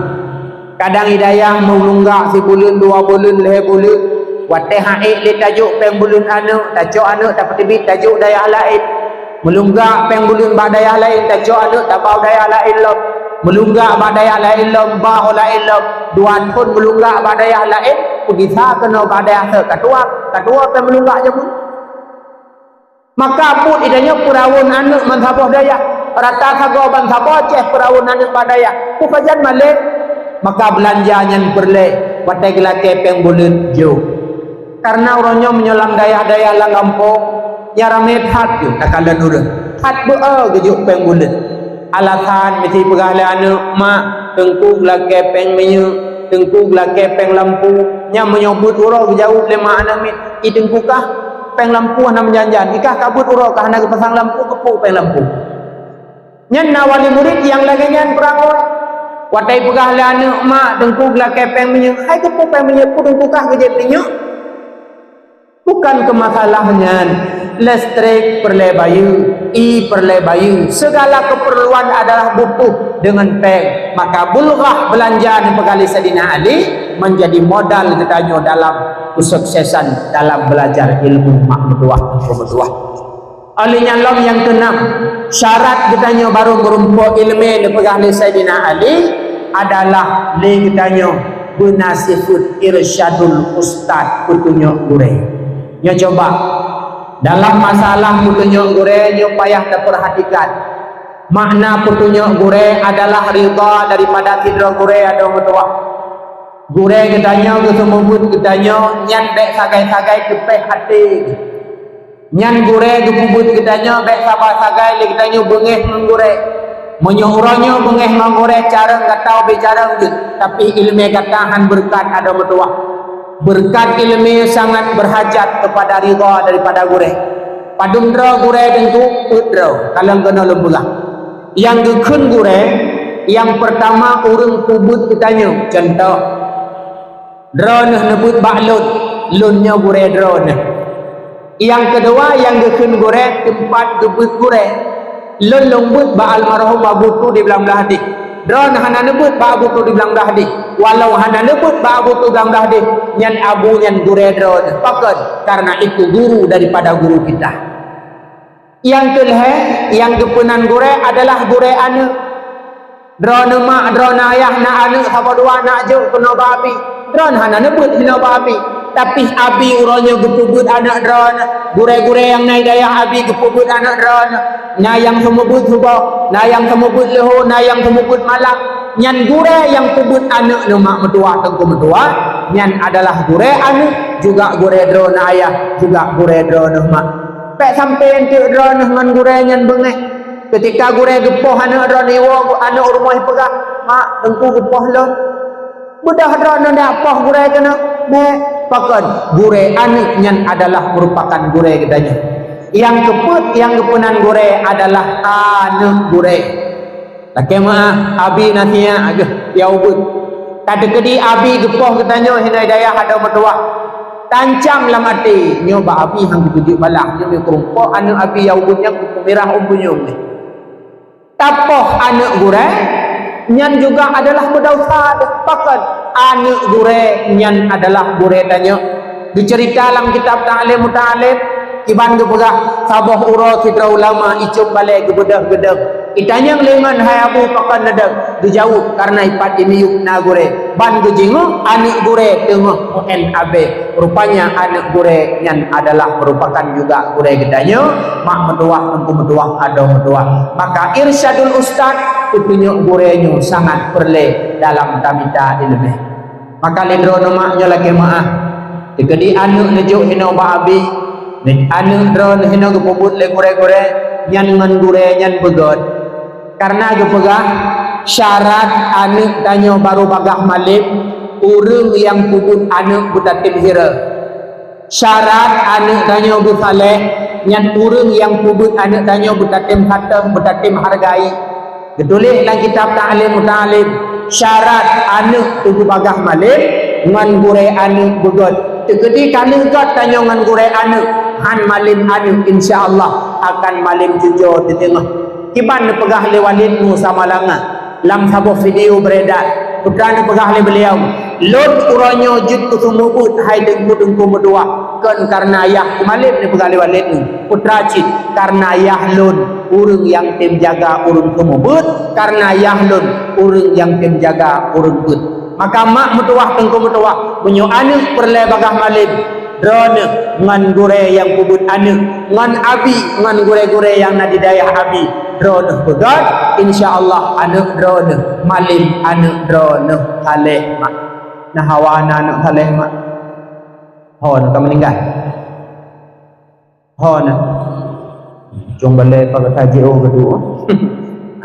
Kadang i dayah meulunggak sibuleuen, dua buleuen, lhée buleuen, watée han ék lé tajok péng buleuen aneuëk, tacok aneuëk tapeuteubiet tajok dayah laén. Meulunggak péng buleuen bak dayah laén, tacok aneuëk tabau dayah laén lom. Meulunggak bak dayah laén lom, bau laén lom. Dua thon meulunggak bak dayah laén, peugisa keunoe bak dayah seuek, katuwa, katuwa péng meulunggak jameun. Maka buet itanyoe peurawon aneuëk bansaboh dayah, rata sagoe bansaboh Aceh peurawon aneuëk bak dayah. Peupajan malée, maka beulanja nyan peureulée, watée geulakée péng buleuen jok. Kareuna uroe nyoe meunyoe lam dayah-dayah lam gampông, nyang ramé that jeuet takalon ureuëng, that beu-e geujok péng buleuen. Alasan meusti peugah lé aneuëk, "Mak, Teungku geulakée péng minyeuk, Teungku geulakée péng lampu." Nyan meunyoe beuet uroe geujaweueb lé mak aneuëk miet, "I Teungku kah péng lampu hana meujan-jan, i kah ka beuet uroe ka hana geupasang lampu, keupeue péng lampu?" Nyan na wali murit nyang lagée nyan peurangoe. Watée peugah lé aneuëk, "Mak, Teungku geulakée péng minyeuk." "Hai keupeue péng minyeuk, peue Teungku kah geujép minyeuk?" Bukan keu masalah nyan, listrik peureulée bayeue, ie peureulée bayeue, segala keperluan adalah butuh deungon péng. Maka bulghah beulanja nyang peugah lé Saidina Ali menjadi modal geutanyoe dalam kesuksesan dalam belajar ilmu mak meutuwah, teungku meutuwah. Oleh nyan lom nyang keunam, syarat geutanyoe barô meurumpok iéleumé neupeugah lé Saidina Ali adalah lé geutanyoe beuna sifeuet irsyadul ustaz, peutunyok gurée. Nyoe coba, dalam masalah peutunyok gurée nyoe payah tapeurhatikan. Makna peutunyok gurée adalah ridha daripada sidroe gurée adoe meutuwah. Gurée geutanyoe geuseumeubeuet geutanyoe nyan bék sagai-sagai teupéh até geuh. Nyan gurée geupeubeuet geutanyoe bék saba sagai lé geutanyoe beungéh ngon gurée. Meunyoe uroe nyoe beungéh ngon gurée carông gata ubé carông jeuet, tapi iéleumé gata han beureukat adoe meutuwah. Beureukat iéleumé sangat beurhajat keupada ridha daripada gurée. Padum droe gurée teungku, peuet droe, kalon keunoe lôn peugah. Nyang geukheun gurée, nyang peurtama ureuëng peubeuet geutanyoe, cuntoh, droeneueh neubeuet bak lôn, lôn nyoe gurée droeneueh. Nyang keudua, nyang geukheun gurée, teumpat geubeuet gurée. Lôn lôn beuet bak almarhum Abu Tu di Blang Blahdeh. Droeneueh hana neubeuet bak Abu Tu di Blang Blahdeh. Walau hana neubeuet bak Abu Tu Blang Blahdeh, nyan Abu nyan gurée droeneueh. Pakon? Karena itu guru daripada guru kita. Nyang keulhée, nyang geupeunan gurée adalah gurée aneuëk. Droeneueh mak, droeneueh ayah na aneuëk saboh dua, nak jok keunoe bak abi. Droeneueh hana neubeuet hinoe bak abi. Tapi abi uroe nyoe geupeubeuet aneuëk droeneueh. Gurée-gurée nyang na i dayah abi geupeubeuet aneuëk droeneueh. Na nyang seumeubeuet suboh, na nyang seumeubeuet leuhô, na nyang seumeubeuet malam. Nyan gurée nyang peubeuet aneuëk neueh mak meutuwah teungku meutuwah, nyan adalah gurée aneuëk, juga gurée droeneueh ayah, juga gurée droeneueh mak. Bék sampoe eunteuk droeneueh ngon gurée nyan beungéh. Keutika gurée geupoh aneuëk droeneueh, iwoe aneuëk u rumoh ipeugah, "Mak, teungku geupoh lôn." Beudôh droeneueh jak poh gurée keunoe. Bék, pakon? Gurée aneuëk nyan adalah meurupakan gurée geutanyoe. Nyang keupeuet, nyang geupeunan gurée adalah aneuëk gurée. Lakée meuáh, abi nasihat, ageuh ya ubit. Ka teukeudi abi geupoh geutanyoe hinoe dayah adoe meutuwah. Tancam lam até, nyoe bak abi han geutuju balah, nyoe meukeureumpok aneuëk abi ya ubit nyang kuku mirah umbunyong nyoe. Tapoh aneuëk gurée, nyan juga adalah beudausa deh. Pakon? Aneuëk gurée nyan adalah gurée tanyoe. Geuceurita lam kitab Ta'lim Muta'allim, iban geupeugah, saboh uroe sidroe ulama icok balée geubeudôh-beudôh. Itanyong lé ngon hai abu pakon neudeuh, geujaweueb karna ipat imiyueb na gurée. Ban geujingoh aneuëk gurée teungoh meu'en abée. Rupanya aneuëk gurée nyan adalah merupakan juga gurée geutanyoe, mak meutuwah, teungku meutuwah, adoe meutuwah. Maka irsyadul ustaz, peutunyok gurée nyoe sangat peureulée dalam tamita ileumé. Maka lé droeneuh mak nyoe lakée meuáh. Teukeudi aneuëk neujok hinoe bak abi, aneuëk droeneuh hinoe geupeubuet lé gurée-gurée, nyan ngon gurée nyan beugét. Karna geupeugah, syarat aneuëk tanyoe barô bagaih malem, ureuëng nyang peubuet aneuëk beutatem hireuen. Syarat aneuëk tanyoe beusaleh, nyan ureuëng nyang peubuet aneuëk tanyoe beutatem hateuh, beutatem hargai. Geutuléh lam kitab Ta'lim Muta'allim, syarat aneuëk teubagaih malem ngon gurée aneuëk beugét. Teukeudi ka lheueh gét tanyoe ngon gurée aneuëk, han malem aneuëk, insya Allah akan malem cucoe teuteungoh. Kiban neupeugah lé walid Musa Malanga lam saboh video beredar, putra neupeugah lé beliau, lôn uroe nyoe jeuet keu seumeubeuet hai teungku-teungku meutuwah, kon karna yah kumalem neupeugah lé walid nyoe, putra cit, karna yah lôn ureuëng nyang tem jaga ureuëng seumeubeuet, karna yah lôn ureuëng nyang tem jaga ureuëng beuet. Maka mak meutuwah, teungku meutuwah, meunyoe aneuëk peureulée bagaih malem, droeneuh ngon gurée nyang peubuet aneuëk, ngon abi, ngon gurée-gurée nyang na di dayah abi, droeneuh peugét, insya Allah aneuëk droeneuh malem, aneuëk droeneuh saleh mak. Na hawa na aneuëk saleh mak. Hon ka meuninggai. Ho na. Cung balée pakat jiôh geuduek.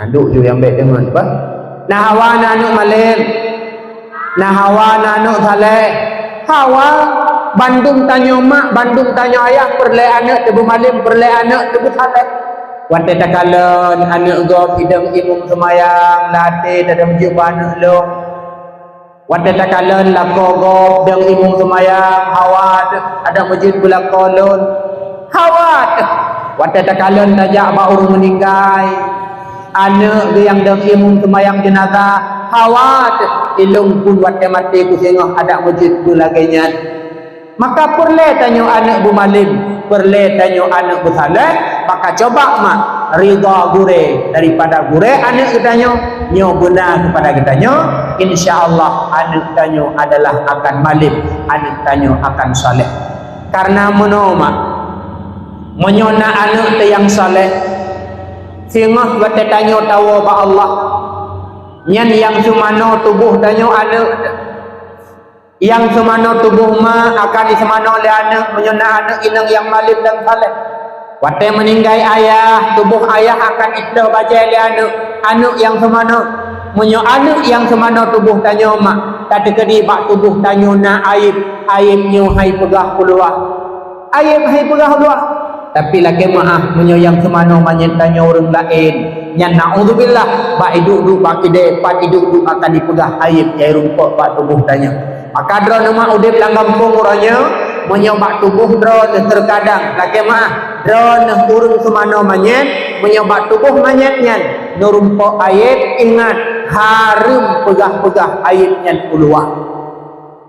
Aduk ju nyang bék deungon bah. Na hawa na aneuëk malem. Na hawa na aneuëk saleh. Hawa, bandum tanyoe mak, bandum tanyoe ayah peureulée aneuëk teubeumalem, peureulée aneuëk teubeusaleh. Watée takalon aneuëk gob idong imum seumayang, lam até tadong jeuet bak aneuëk lôn. Watée takalon lakoe gob dong imum seumayang, hawa teuh, adak meujeuet beulakoe lôn. Hawa teuh. Watée takalon tajak bak ureuëng meuninggai, aneuëk geuh nyang dong imum seumayang jeunazah, hawa teuh. Ilôn pun watée maté kusingoh adak meujeuet beulagée nyan. Maka peureulée tanyoe aneuëk beumalem, peureulée tanyoe aneuëk beusaleh, maka coba mak, ridha gurée daripada gurée aneuëk geutanyoe, nyoe beuna keupada geutanyoe, insya Allah aneuëk tanyoe adalah akan malem, aneuëk tanyoe akan saleh. Karna meunoe mak, meunyoe na aneuëk teuh nyang saleh, singoh watée tanyoe tawoe bak Allah, nyan nyang seumanoe tuboh tanyoe aneuëk. Nyang seumanoe tuboh ma akan jiseumanoe lé aneuëk meunyoe na aneuëk inong nyang malem dan saleh. Watée meuninggai ayah, tuboh ayah akan jiplôh bajée lé aneuëk, aneuëk nyang seumanoe. Meunyoe aneuëk nyang seumanoe tuboh tanyoe mak, ka teukeudi bak tuboh tanyoe na ayeb, ayeb nyoe hai peugah u luwa. Ayeb hai peugah u luwa. Tapi lakée meuáh, meunyoe nyang seumanoe manyét tanyoe ureuëng laén, nyan naudzubillah, bak iduek-duek bak kidée, pat iduek-duek akan jipeugah ayeb nyang rumpok bak tuboh tanyoe. Maka droeneuh mak udeb lam gampông uroe nyoe, meunyoe bak tuboh droeneuh teukadang, lakée meuáh, droeneuh ureuëng seumanoe manyét, meunyoe bak tuboh manyét nyan neurumpok ayeb, ingat, hareuem peugah-peugah ayeb nyan u luwa.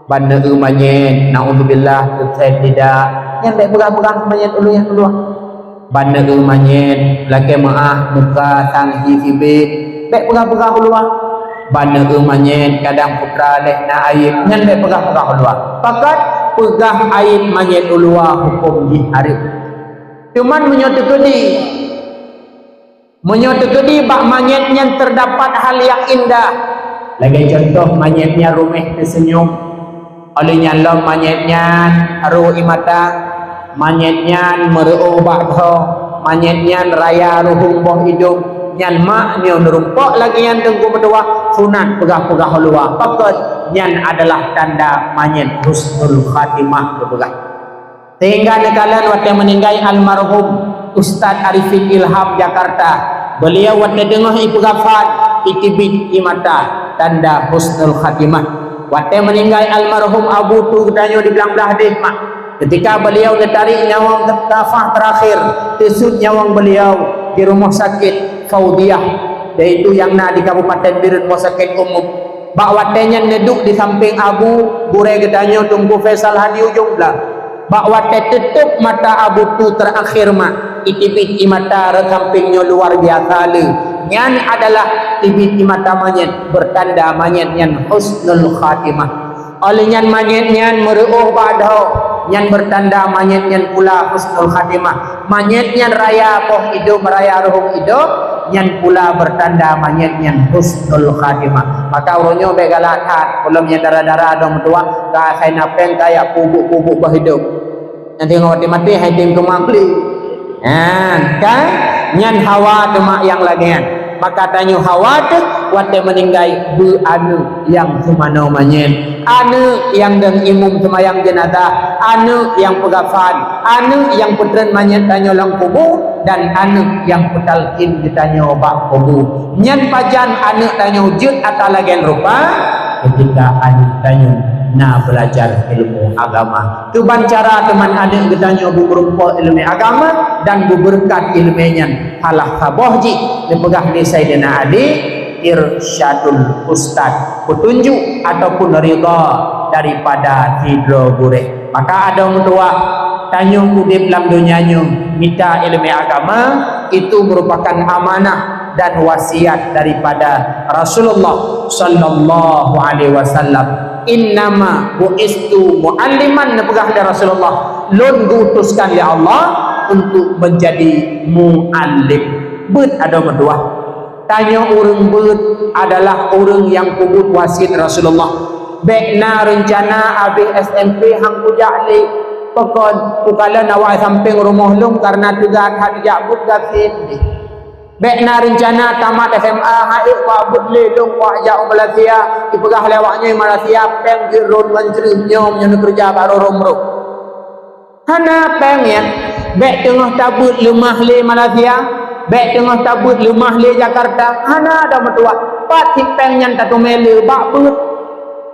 Ban neueu manyét, naudzubillah, teusét lidah, nyan bék peugah-peugah manyét u luwa, u luwa. Ban neueu manyét, lakée meuáh, muka sang hi sibit, bék peugah-peugah u luwa. Ban neueu manyét, kadang putra lheueh na ayeb, nyan bék peugah-peugah u luwa. Pakat peugah ayeb manyét u luwa hukôm jih hareuem. Cuman meunyoe teukeudi, meunyoe teukeudi bak manyét nyan teudapat hal nyang indah, lagée cuntoh manyét nyan ruméh teuseunyum, óh lheueh nyan lom manyét nyan rô ié mata, manyét nyan meureuôh bak dhoe, manyét nyan raya ruhueng boh idong, nyan mak nyoe neurumpok lagée nyan teungku meutuwah, sunat peugah-peugah u luwa. Pakon? Nyan adalah tanda manyét husnul khatimah geupeugah. Sehingga neukalon watée meuninggai almarhum Ustaz Arifin Ilham Jakarta, beliau watée deungoh ipeugah fan, Itibit ie mata tanda husnul khatimah. Watée meuninggai almarhum Abu Tu geutanyoe di Blang Blahdeh mak, ketika beliau geutarék nyawöng nafas terakhir, teusut nyawöng beliau di rumoh sakét Faudiah, yaitu nyang na di Kabupaten Bireuen, rumoh sakét umum. Bak watée nyan neuduek di sampéng Abu, gurée geutanyoe Teungku Faisal Hadi Ujong Blang. Bak watée teutôb mata Abu Tu terakhir mak, itibit ie mata rot sampéng nyoe luar biasa le. Nyan adalah tibit ie mata manyét, bertanda manyét nyan husnul khatimah. Óh lheueh nyan manyét nyan meureuôh bak dhoe, nyan bertanda manyét nyan pula husnul khatimah. Manyét nyan raya boh idop, raya ruhueng idop, nyan pula bertanda manyét nyan husnul khatimah. Maka uroe nyoe bék galak that, peulom nyang dara-dara dong meutuah, ka asai na péng ka jak peubuet-peubuet boh idop. Nyan teungoh watée maté hai tem keumang beli. Nyan kan? Nyan hawa teuma nyang lagée nyan. Maka tanyoe hawa teuh watée meuninggai beu aneuëk nyang seumanoe manyét, aneuëk nyang dong imum seumayang jeunazah, aneuëk nyang peugafan, aneuëk nyang peutreun manyét tanyoe lam kubu, dan aneuëk nyang peutalkin geutanyoe bak kubu. Nyan pajan aneuëk tanyoe jeuet atra lagée rupa ketika aneuëk tanyoe na beulajar ilmu agama. Keuban cara teuma aneuëk geutanyoe beumeurumpok iéleumé agama dan beubeureukat iéleumé nyan, salah saboh jih neupeugah lé Saidina Ali, irsyadul ustaz, petunjuk ataupun ridha daripada sidroe gurée. Maka adoe meutuah, tanyoe udeb lam donya nyoe mita iéleumé agama, itu merupakan amanah dan wasiat daripada Rasulullah sallallahu alaihi wasallam. "Innama bu'istu mu'alliman," neupeugah lé Rasulullah, "Lôn geuutuskan lé Allah untuk menjadi mu'allim." Beuet adoe meutuah. Tanyoe ureuëng beuet adalah ureuëng nyang peubuet wasiet Rasulullah. Bék na reuncana abéh S M P han kujak lé. Pakon, kukalon awai sampéng rumoh lôn kareuna teuga that jak beuet gasien deh. Bék na reuncana tamat S M A han ék kuak beuet lé lôn kuak jak u Malaysia, ipeugah lé awaknyoe Malaysia péng jeuet rhot ngon jreuh nyoe meunyoe neukeureuja bak rot-rot meurok. Hana péng nyan. Bék teungoh tabeuet leumah lé Malaysia, bék teungoh tabeuet leumah lé Jakarta, hana adoe meutuah. Pat cit péng nyan tateumé le bak beuet.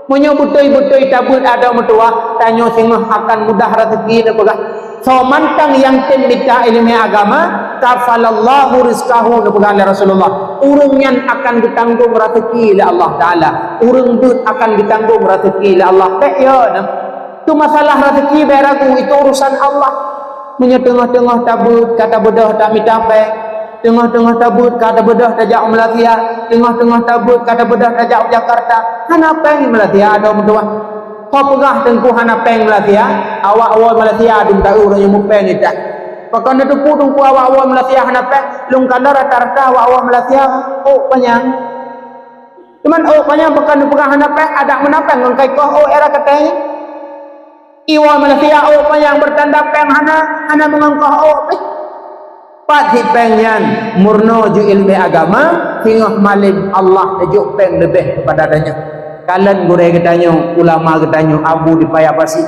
Meunyoe beutôi-beutôi tabeuet adoe meutuah, tanyoe singoh akan mudah raseuki neupeugah. Soe mantong nyang tem mita iéleumé agama, kafalallahu rizqahu neupeugah lé Rasulullah. Ureuëng nyan akan geutanggong raseuki lé Allah Taala. Ureuëng beuet akan geutanggong raseuki lé Allah. Bék yo na. Tu masalah raseuki bék ragu, itu urusan Allah. Meunyoe teungoh-teungoh tabeuet ka tabeudôh tamita péng, teungoh-teungoh tabeuet ka tabeudôh tajak u Malaysia, teungoh-teungoh tabeuet ka tabeudôh tajak u Jakarta, hana péng Malaysia adoe meutuah. Ho peugah teungku hana péng Malaysia, awak woe Malaysia dum taeu uroe nyoe meupéng itat. Pakon neuteupeue teungku awak woe Malaysia hana péng, lôn kalon rata-rata awak woe Malaysia ôk panyang. Cuman ôk panyang pakon neupeugah hana péng, adak meunan péng ngon kai koh ôk era katée. Iwoe Malaysia ôk panyang bertanda péng hana, hana meungangkoh ôk pih. Pat cit péng nyan murno ju iéleumé agama, singoh malém Allah neujok péng leubeh keupada tanyoe. Kalon gurée geutanyoe, ulama geutanyoe Abu di Paya Pasi.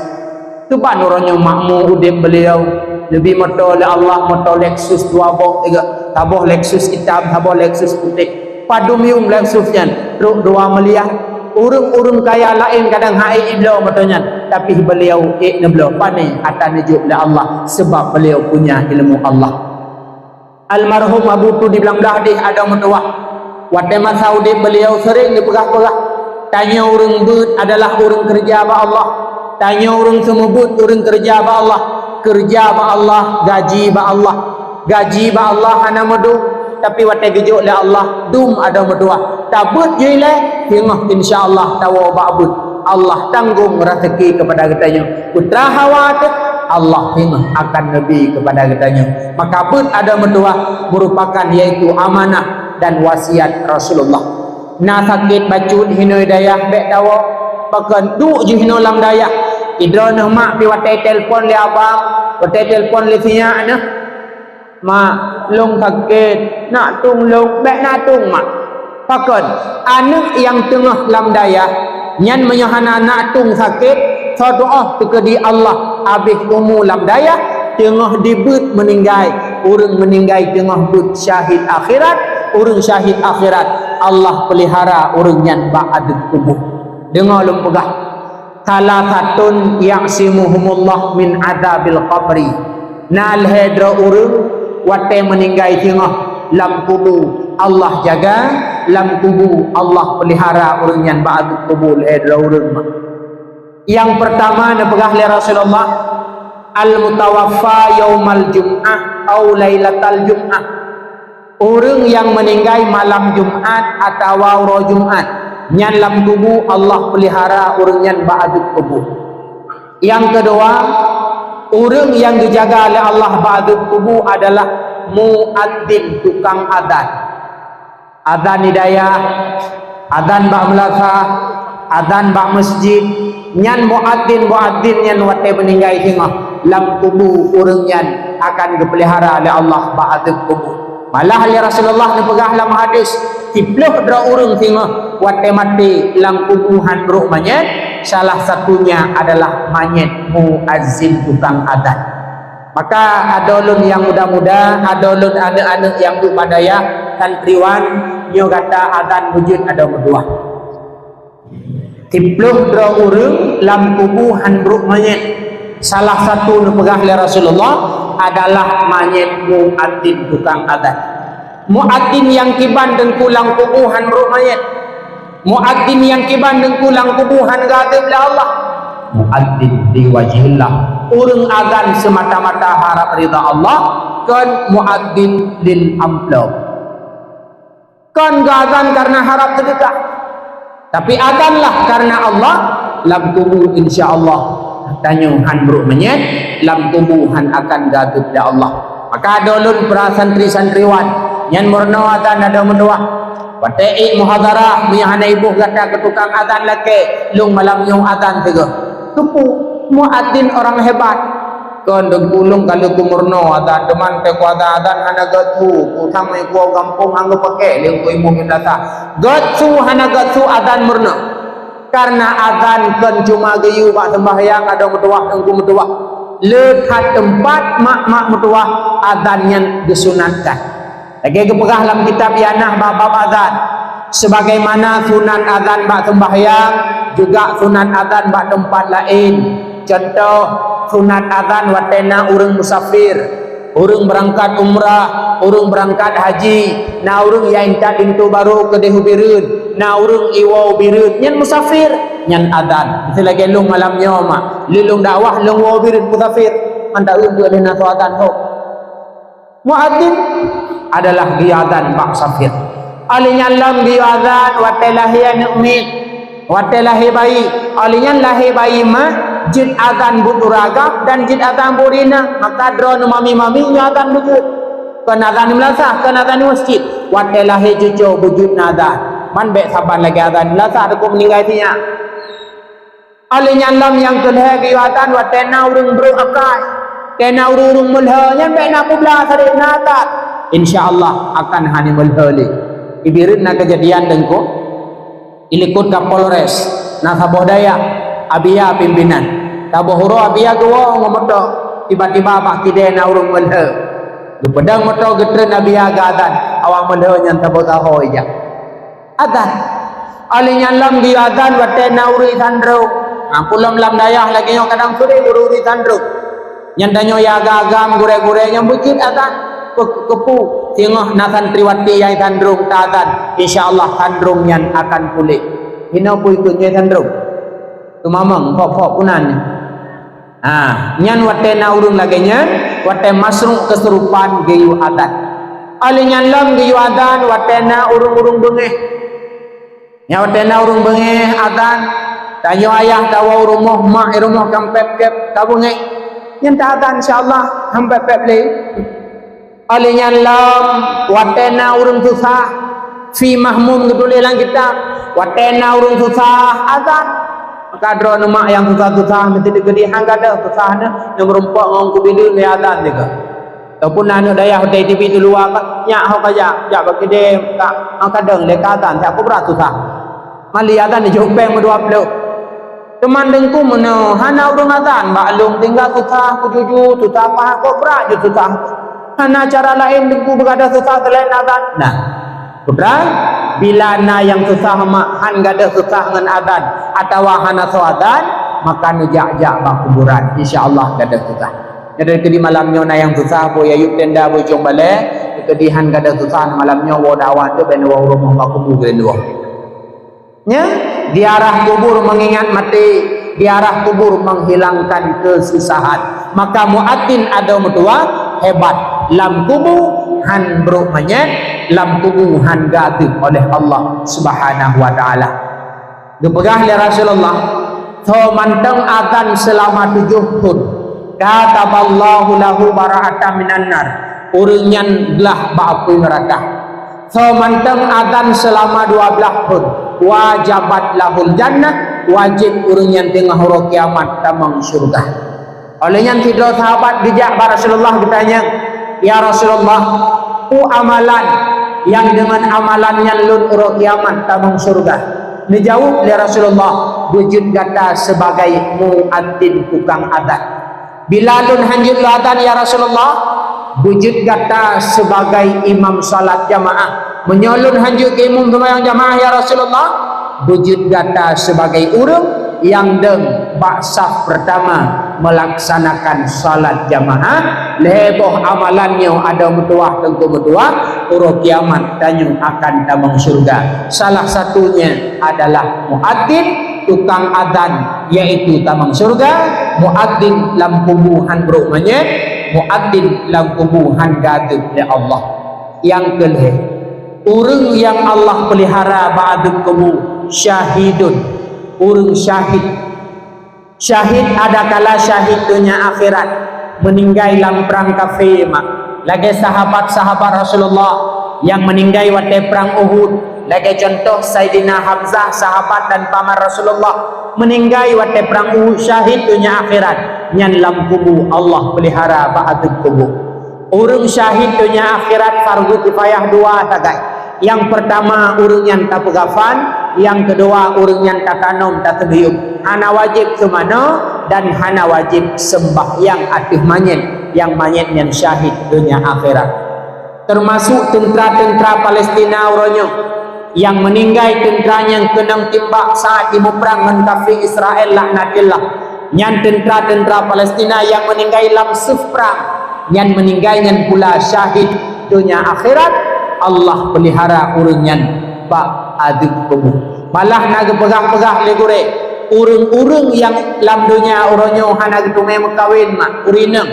Teuban uroe nyoe makmu udeb beliau, neubi moto lé Allah, moto Lexus dua boh, tiga, saboh Lexus itam, saboh Lexus putéh. Padum yuem Lexus nyan, trok dua miliar. Ureuëng-ureuëng kaya laén kadang han ék ibloe moto nyan, tapi beliau ék neubloe. Pané? Atra neujok lé Allah, sebab beliau punya ilmu Allah. Almarhum Abu Tu di Blang Blahdeh adoe meutuah. Watée masa udeb beliau sering geupeugah-peugah, tanyoe ureuëng beuet adalah ureuëng keureuja bak Allah. Tanyoe ureuëng seumeubeuet ureuëng keureuja bak Allah. Keureuja bak Allah, gaji bak Allah. Gaji bak Allah hana meudum, tapi watée geujok lé Allah, dum adoe meutuah. Tabeuet jih lé, teungoh insya Allah tawoe bak beuet. Allah tanggong raseuki keupada geutanyoe. Putra hawa teuh, Allah teungoh akan neubi keupada geutanyoe. Maka beuet adoe meutuah merupakan yaitu amanah dan wasiat Rasulullah. Na sakét bacut hinoe dayah bék tawoe, pakon duek jih hinoe lam dayah. Idroeneuh mak pi watée telepon lé abang, watée telepon lé sinyak neuh. Mak, lôn sakét, nak tueng lôn, bék nak tueng mak. Pakon, aneuëk nyang teungoh lam dayah, nyan meunyoe hana nak tueng sakét, soe tuoh teukeudi Allah abéh umu lam dayah, teungoh dibeuet meuninggai, ureuëng meuninggai teungoh beuet syahid akhirat, ureuëng syahid akhirat. Allah peulihara ureuëng nyan bak adeueb kubu. Deungoe lôn peugah, "Tsalasatun ya'simuhumullah min adzabil qabri." Na lhée droe ureuëng watée meuninggai singoh lam kubu, Allah jaga, lam kubu Allah peulihara ureuëng nyan bak adeueb kubu lhée droe ureuëng. Nyang peurtama neupeugah lé Rasulullah, "Al-mutawaffa yaumal jum'ah au lailatal jum'ah." Ureuëng nyang meuninggai malam Jumat atawa uroe Jumat, nyan lam kubu Allah peulihara ureuëng nyan bak adeueb kubu. Nyang keudua, ureuëng nyang geujaga lé Allah bak adeueb kubu adalah muadzin, tukang azan. Azan di dayah, azan bak meulasah, azan bak masjid, nyan muadzin-muadzin nyan watée meuninggai singoh lam kubu ureuëng nyan akan geupeulihara lé Allah bak adeueb kubu. Malah lé Rasulullah neupeugah lam hadis, siplôh droe ureuëng singoh watée maté lam kubu han brôk manyét, salah satunya adalah manyét muadzin, tukang azan. Maka adoe lôn nyang muda-muda, adoe lôn aneuëk-aneuëk nyang duek bak dayah, santriwan, nyoe gata azan beujeuet adoe meutuwah. Siplôh droe ureuëng lam kubu han brôk manyét. Salah satu neupeugah lé Rasulullah adalah manyét muadzin, tukang azan. Muadzin nyang kiban teungku lam kubu han brôk manyét. Muadzin nyang kiban teungku lam kubu han geuadeueb lé Allah. Muadzin liwajhillah, ureuëng azan seumata-mata harab ridha Allah, kon muadzin lil amplop. Kon geuazan karena harab seudeukah, tapi azanlah karena Allah. Lam kubu insya Allah tanyoe han brôk manyét, lam kubu han akan geuadeueb lé Allah. Maka adoe lôn para santri-santriwan, nyan meurunoe azan adoe meutuwah. Watée ék muhadharah, meunyoe hana iboh gata keu tukang azan lakée, lôn malam nyoe azan sigoe. Keupeue? Muadzin orang hebat. Kon teungku lôn ka lheueh kumeurunoe azan, teuma teuka azan-azan hana geusu, ku samé ku gampông han geupakée lé ku imeum madrasah. Geusu hana geusu azan meurunoe. Karena azan kon cuma geuyue bak seumbahyang adoe meutuwah teungku meutuwah. Le that teumpat mak-mak meutuwah azan nyan geusunatkan. Lagée geupeugah lam kitab Ianah bab-bab azan, sebagaimana sunat azan bak seumbahyang, juga sunat azan bak teumpat laén. Contoh, sunat azan watée na ureuëng musafir, ureuëng beurangkat umrah, ureuëng beurangkat haji, na ureuëng nyang intat linto barô keudeh u Bireuen, na ureuëng iwoe u Bireuen, nyan musafir, nyan azan. Miseu lagée lôn malam nyoe mak, lôn dakwah lôn woe u Bireuen musafir, mantap ureuëng buet lé na soe azan ho. Muadzin adalah geuazan bak musafir. Óh lheueh nyan lom geuazan watée lahé aneuëk miet, watée lahé bayi. Óh lheueh nyan lahé bayi mak jeuet azan buet ureuëng agam dan jeuet azan buet ureuëng inong. Maka droeneuh mami-mami nyoe azan beujeuet. Kon azan di meulasah, kon azan di masjid. Watée lahé cucoe beujeuet na azan. Man bék saban lagée azan di meulasah teungku meuninggai sinyak. Óh lheueh nyan lom nyang keu lhée geuazan watée na ureuëng brôk akai, watée na ureuëng-ureuëng meulhée, nyan bék na peublah sabe na that. Insya Allah akan hana meulhée lé. Di Bireuen na keujadian teungku, di likot Kapolres, na saboh dayah, Abia pimpinan. Saboh uroe Abia geuwoe ngon moto, tiba-tiba bak kidée na ureuëng meulhée. Geupeudong moto geutreun Abia geuazan, awak meulhée nyan saboh saho ijak. Azan. Óh lheueh nyan lom geuazan watée na ureuëng sandrong. Ha, peulom lam dayah lagée nyoe kadang seuring ureuëng-ureuëng sandrong. Nyan tanyoe nyang agam-agam gurée-gurée nyang beujeuet azan. Keupeue? Singoh na santriwati nyang sandrong ta azan. Insya Allah sandrong nyan akan puléh. Hinoe peue ikot nyoe sandrong? Teumamong, fok-fok punan nyan. Ha, nyan watée na ureuëng lagée nyan, watée masuk keusurupan geuyue azan. Óh lheueh nyan lom geuyue azan watée na ureuëng-ureuëng beungéh. Nyan watée na ureuëng beungéh azan, tanyoe ayah tawoe u rumoh, mak i rumoh ka pép-pép ka beungéh. Nyan ta azan insya Allah han pép-pép lé. Óh lheueh nyan lom watée na ureuëng susah, fi mahmum geutuléh lam kitab, watée na ureuëng susah azan. Maka droeneuh mak nyang susah-susah meusti digeudi han gadôh susah nyoe, nyoe meurumpok ngon kubileuen lé azan juga. Ataupun na aneuëk dayah watée tibi tuluwa ka nyak ho ka jak, jak bak kidée ka, ha kadang lé ka azan siat kubra susah. Mali azan di jih péng meudua ploh. Teuma teungku meunoe hana ureuëng azan bak lôn tinggai susah kujuju, susah paha kok brat jeuet susah. Hana cara laén teungku beugadôh susah seulaén azan. Nah, putra, Bila na nyang susah mak, han gadôh susah ngon azan, atawa hana soe azan, maka neujak-jak bak kuburan, insya Allah gadôh susah. Jadi keudéh malam nyoe na nyang susah, boh yayup tenda, boh ujong balè, keudéh han gadôh susah, malam nyoe woe dakwah tu, bèk woe rumoh bak kubu geulindong. Nya, ziarah kubur mengingat mati, ziarah kubur menghilangkan kesusahan. Maka muadzin adoe meutuah hebat. Lam kubu han brôk manyét, lam kubu han geuadeueb oleh Allah Subhanahu wa Taala. Geupeugah lé Rasulullah, "Soe mantong azan seulama tujoh thon, kataballahu lahu bara'atan minan nar." Ureuëng nyan glah bak apui neuraka. Soe mantong azan seulama dua blaih thon, wajabat lahul jannah, wajéb ureuëng nyan teungoh uroe kiamat tamong syeuruga. Óh lheueh nyan sidroe sahabat geujak bak Rasulullah geutanyong, "Ya Rasulullah, peue amalan nyang deungon amalan nyan lôn uroe kiamat tamong syeuruga?" Neujaweueb lé Rasulullah, "Beujeuet gata sibagai muadzin tukang azan." "Bila lôn hanjeuet lôn azan, ya Rasulullah?" "Beujeuet gata sibagai imam salat jamaah." "Meunyoe lôn hanjeuet keu imum seumayang jamaah, ya Rasulullah?" "Beujeuet gata sibagai ureuëng nyang dong bak saf peurtama meulaksanakan salat jamaah." Lhée boh amalan nyoe adoe meutuah teungku meutuah, uroe kiamat tanyoe akan tamong syeuruga. Salah satunya adalah muadzin, tukang azan, yaitu tamong syeuruga, muadzin lam kubu han brôk manyét, muadzin lam kubu han geuadeueb lé Allah. Nyang keulhée, ureuëng nyang Allah peulihara bak adeueb kubu, syahidun, ureuëng syahid. Syahid adakala syahid donya akhirat, meuninggai lam prang kafé mak. Lagée sahabat-sahabat Rasulullah nyang meuninggai watée prang Uhud, lagée cuntoh Saidina Hamzah, sahabat dan paman Rasulullah, meuninggai watée prang Uhud, syahid donya akhirat, nyan lam kubu Allah peulihara bak adeueb kubu. Ureuëng syahid donya akhirat fardu kifayah dua sagai. Nyang peurtama, ureuëng nyan tapeugafan, nyang keudua, ureuëng nyan tatanom, taseubiyuem. Hana wajéb seumanoe dan hana wajéb seumbahyang ateueh manyét, nyang manyét nyan syahid donya akhirat. Teumasuk teuntra-teuntra Palestina uroe nyoe nyang meuninggai, teuntra nyang keunong timbak saat jimuprang ngon kafé Israel laknatillah. Nyan teuntra-teuntra Palestina nyang meuninggai lam seuh prang, nyan meuninggai nyan pula syahid donya akhirat, Allah peulihara ureuëng nyan bak adeueb kubu. Malah na geupeugah-peugah lé gurée, ureuëng-ureuëng nyang lam donya uroe nyoe hana geuteumé meukawen mak, ureuëng inong.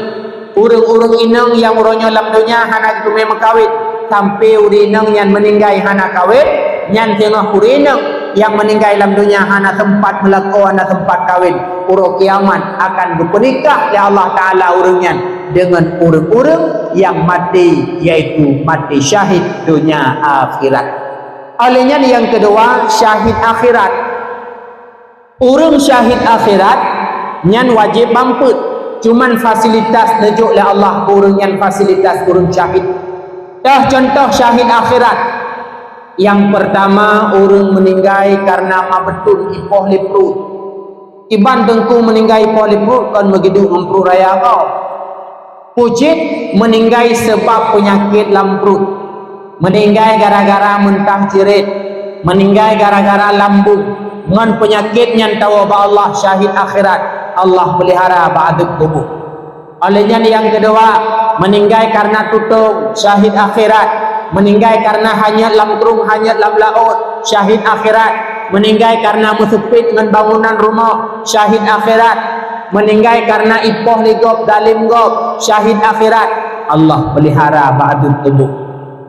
Ureuëng-ureuëng inong nyang uroe nyoe lam donya hana geuteumé meukawen, sampoe ureuëng inong nyan meuninggai hana kawen, nyan teungoh ureuëng inong nyang meuninggai lam donya hana teumpat meulakoe, hana teumpat kawen. Uroe kiamat akan geupeunikah lé Allah Taala ureuëng nyan deungon ureuëng-ureuëng nyang maté, yaitu maté syahid donya akhirat. Óh lheueh nyan nyang keudua, syahid akhirat. Ureuëng syahid akhirat nyan wajéb bampeuet, cuman fasilitas neujok lé Allah keu ureuëng nyan fasilitas ureuëng syahid. Teuh cuntoh syahid akhirat. Nyang peurtama, ureuëng meuninggai kareuna mabeuton ipoh lé pruet. Iban teungku meuninggai ipoh lé pruet kon meugiduek ngon pruet raya gob. Peue cit meuninggai seubab peunyakét lam pruet. Meuninggai gara-gara meuntah cirét. Meuninggai gara-gara lambung. Ngon peunyakét nyan tawoe bak Allah, syahid akhirat. Allah peulihara bak adeueb kubu. Óh lheueh nyan nyang keudua, meuninggai kareuna tutong, syahid akhirat. Meuninggai kareuna hanyot lam krueng, hanyot lam laôt, syahid akhirat. Meuninggai kareuna meuseupet ngon bangunan rumoh, syahid akhirat. Meuninggai kareuna ipoh lé gob, zalém gob, syahid akhirat. Allah peulihara bak adeueb kubu.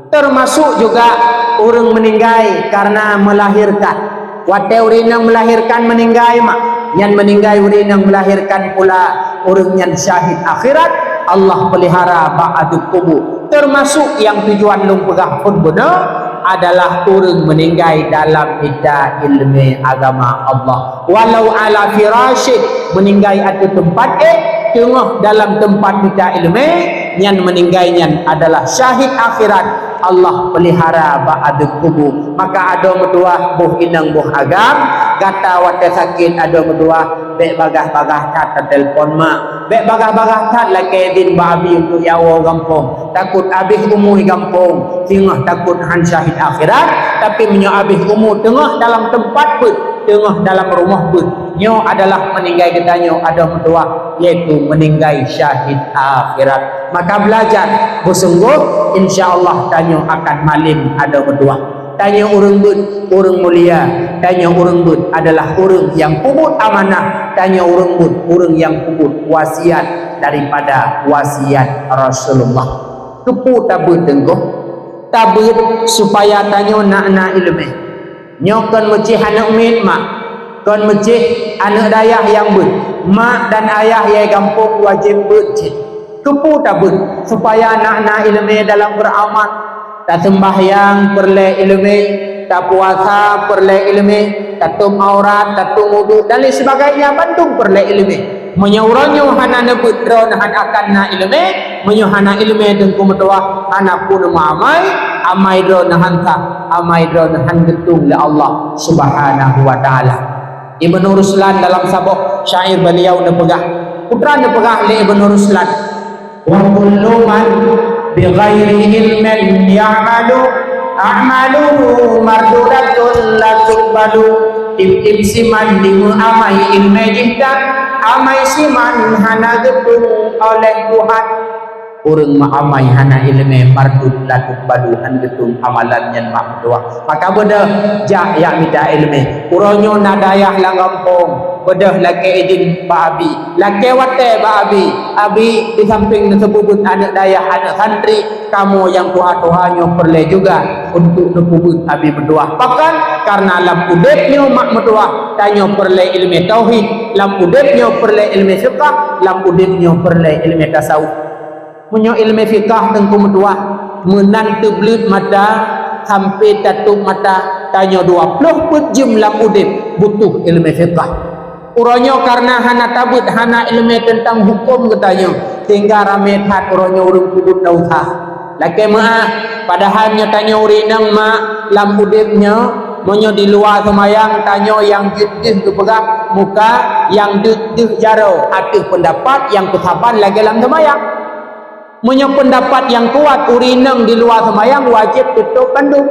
Teumasok juga ureuëng meuninggai kareuna meulahérkan. Watée ureuëng inong meulahérkan meuninggai mak, nyan meuninggai ureuëng inong meulahérkan pula, ureuëng nyan syahid akhirat, Allah peulihara bak adeueb kubu. Teumasok nyang tujuan lôn peugah phon bunoe adalah ureuëng meuninggai dalam mita iéleumé agama Allah. Walau ala firasyih, meuninggai ateueh teumpat éh, teungoh dalam teumpat mita iéleumé, nyan meuninggai nyan adalah syahid akhirat. Allah peulihara bak adeueng kubu. Maka adoe meutuwah, boh inong boh agam, gata watée sakét adoe meutuwah, bék bagaih-bagaih that tatelpon mak, bék bagaih-bagaih that lakée idin bak abi untuk jak woe gampông. Takot abéh umu gampông, singoh takot han syahid akhirat. Tapi meunyoe abéh umu teungoh dalam teumpat beuet, teungoh dalam rumoh beuet, nyoe adalah meuninggai geutanyoe adoe meutuwah, yaitu meuninggai syahid akhirat. Maka beulajar beusunggoh, insya Allah tanyoe akan malém adoe meutuwah. Tanyoe ureuëng beuet, ureuëng mulia. Tanyoe ureuëng beuet adalah ureuëng nyang peubuet amanah. Tanyoe ureuëng beuet, ureuëng nyang peubuet wasiat daripada wasiat Rasulullah. Keupeue tabeuet teungku? Tabeuet supaya tanyoe na, na iéleumé. Nyoe kon meucéh aneuëk miet mak, kon meucéh aneuëk dayah nyang beuet. Mak dan ayah nyang gampông wajéb beuet cit. Keupeue tabeuet? Supaya na, na iéleumé dalam beuramal. Taseumbahyang peureulée iéleumé, tapuasa peureulée iéleumé, tatôb aurat, tatôb uduk, dan lain sebagainya, bandum peureulée iéleumé. Meunyoe uroe nyoe hana neubeuet, droeneuh hana akan na iéleumé. Meunyoe hana iéleumé teungku meutuwah, hana peue neumeuamai, amai droeneuh hana sah, amai droeneuh hana geutueng lé Allah Subhanahu wa Taala. Ibnu Ruslan dalam saboh syair beliau neupeugah, putra neupeugah lé Ibnu Ruslan, "Wa kullu man bighairi ilmin ya'malu, a'maluhu mardudatun la tuqbalu." Tieb-tieb siman dimeuamai iéleumé jih tan, amai siman hana geutueng oleh Tuhan. Ureuëng meuamai hana iéleumé mardud la tuqbalu, han geutueng amalan nyan mak meutuwah. Maka beudôh jak jak mita iéleumé. Uroe nyoe na dayah lam gampông, beudôh lakée idin bak abi. Lakée watée bak abi. Abi, di samping neuseumeubeuet aneuëk dayah, aneuëk santri, kamoe nyang tuha-tuha nyoe peureulée juga untuk neupeubuet abi meutuwah. Pakon? Karena lam udeb nyoe mak meutuwah, tanyoe peureulée iéleumé tauhid, lam udeb nyoe peureulée iéleumé fiqah, lam udeb nyoe peureulée iéleumé tasawuf. Meunyoe iéleumé fiqah teungku meutuwah, meunan teubleuet mata sampai tatôb mata, tanyoe dua ploh peuet jeuem lam udeb butuh iéleumé fiqah. Uroe nyoe karena hana tabeuet, hana iéleumé teuntang huköm geutanyoe, sehingga ramé that uroe nyoe ureuëng peubuet desya. Lakée meuáh, padahai nyoe tanyoe ureuëng inong mak lam udeb nyoe, meunyoe di luwa seumayang tanyoe nyang jeuet deuh geupeugah muka, nyang deuh deuh jaroe ateueh peundapat nyang keusaban lagée lam seumayang. Meunyoe peundapat nyang kuat, ureuëng inong di luwa seumayang wajéb tutôb bandum.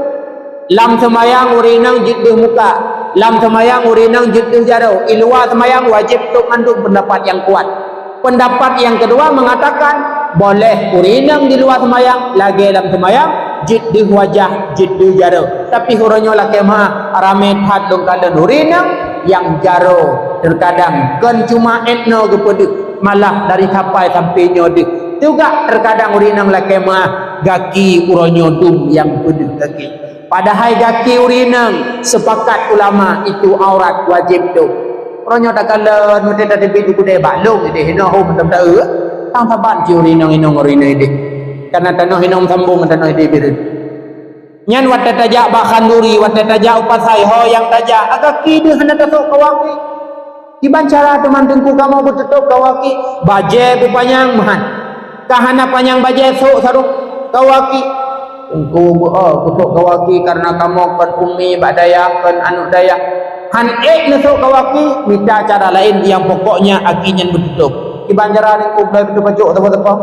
Lam seumayang ureuëng inong jeuet deuh muka, lam seumayang ureuëng inong jeuet deuh jaroe, i luwa seumayang wajéb tutôb bandum, peundapat nyang kuat. Peundapat nyang keudua meungatakan, boleh ureuëng inong di luwa seumayang lagée lam seumayang jeuet deuh wajah, jeuet deuh jaroe. Tapi uroe nyoe lakée meuáh, ramé that lôn kalon ureuëng inong nyang jaroe, teukadang kon cuma étnoe geupeudeuh, malah dari sapai sampai nyoe deuh. Teuga teukadang ureuëng inong lakée meuáh, gaki uroe nyoe dum nyang peudeuh gaki. Padahai gaki ureuëng inong, seupakat ulama, itu aurat, wajéb dum. Uroe nyoe takalon, watée tateubiet u keudée bak lôn ideh, hinoe hom mantong taeu, tang saban cit ureuëng inong, inong ureuëng inong ideh. Karena tanoh inong sambong tanoh ideh bireuen. Nyan watée tajak bak khanduri, watée tajak u pasai, ho nyang tajak, gaki deuh hana tasôk kawaki. Kiban cara teuma teungku kamoe beututôb kawaki, bajée beupanyang meuhan. Ka hana panyang bajée sôk sarong kawaki. Teungku beu-, oh, beututôb kawaki karena kamoe kon umi bak dayah, kon aneuëk dayah. Han ék neusôk kawaki, mita cara laén nyang pokoknya aki nyan beututôb. Kiban cara teungku beututôb pacok saboh-saboh.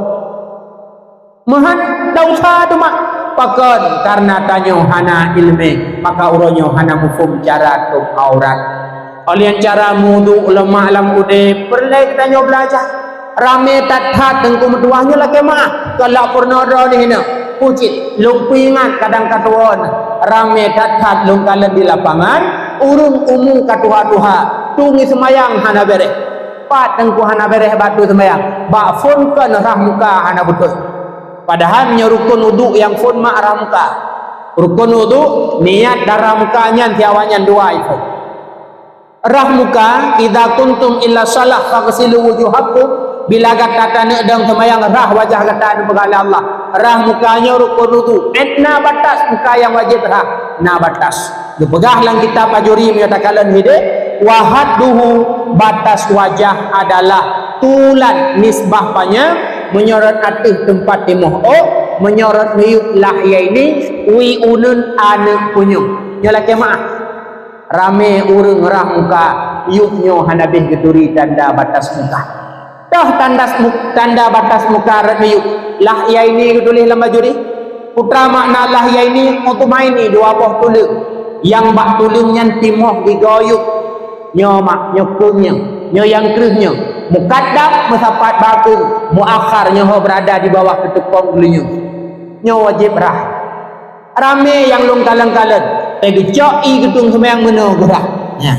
Meuhan desya teuma. Pakon? Karena tanyoe hana iéleumé, maka uroe nyoe hana muphom cara tôb aurat. Óh lheueh nyan cara meuwudu, leumak lam udeb, peureulée geutanyoe beulajar. Ramé that-that teungku meutuwah nyoe lakée meuáh, kalak peurunoe droeneuh hinoe. Pucit, lôn peuingat kadang ka tuwoe, ramé that-that lôn kalon di lapangan, ureuëng umu ka tuha-tuha, tu ngi seumayang hana béréh. Pat teungku hana béréh bak tu seumayang, bak phon kon rhah muka hana beutôi. Padahai meunyoe rukon uduk nyang phon mak rhah muka. Rukon uduk, niat dan rhah muka nyan siawak nyan dua iphon. Rhah muka, "Idza qumtum ila shalah faghsilu wujuhakum." Bila gata taneuk dong seumayang, rhah wajah gata neupeugah lé Allah. Rhah muka nyoe rukon uduk. Ék na batas muka nyang wajéb rhah. Na batas. Geupeugah lam kitab Ajuri meunyoe takalon hideh, "Wa hadduhu," batas wajah adalah tulan nisbah panyang, meunyoe rot ateueh teumpat timoh ôk, Meunyoe rot miyueb lah yai ni, wi uneuen aneuk punyueng. Nyoe lakée meu'ah. Ramé ureuëng rhah muka, yueb nyoe hana beh geuturi tanda batas muka. Toh tanda mu-, tanda batas muka rot miyueb, lah yai ni geutuléh lam baju jih? Peue makna lah yai ni? Mutumaini dua boh tuleueng. Nyang bak tuleueng nyan timoh gigoe yueb. Nyoe mak, nyoe keueng nyoe, nyoe nyang kreueh nyoe. Mukaddam meusapat bak keueng, muakhar nyoe ho beurada di bawah keuteupông geulinyueng. Nyoe wajéb rhah. Ramé nyang lôn kalon-kalon, teuh geucok ié geutueng seumayang meunoe geuh rhah. Nyan.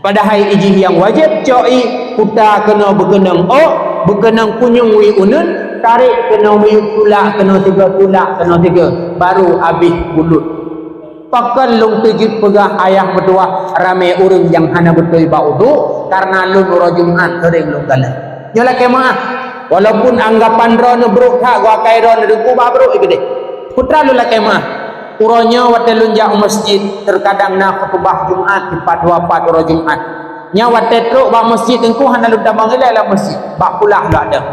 Padahai ijih nyang wajéb cok ié kuta keunoe beukeunong ôk, beukeunong punyueng wi uneuen, tarek keunoe miyueb tulak keunoe sigoe, tulak keunoe sigoe, baru abéh bulut. Pakon lôn teujeuet peugah ayah meutuwah ramé ureuëng nyang hana beutôi bak uduk, kareuna lôn uroe Jumat seuréng lôn kalon. Nyoe lakée meu'ah, walaupun anggapan droeneuh brok that, geuakai droeneuh deungon bak brok keudeh. Peue teuma lôn lakée meu'ah, uroe nyoe watée lôn jak u meuseujid, teukadang na khutubah Jumat, teumpat dua pat uroe Jumat. Nyan watée trok bak meuseujid teungku hana lôn tamong ilée lam meuseujid, bak pulah lôn dong.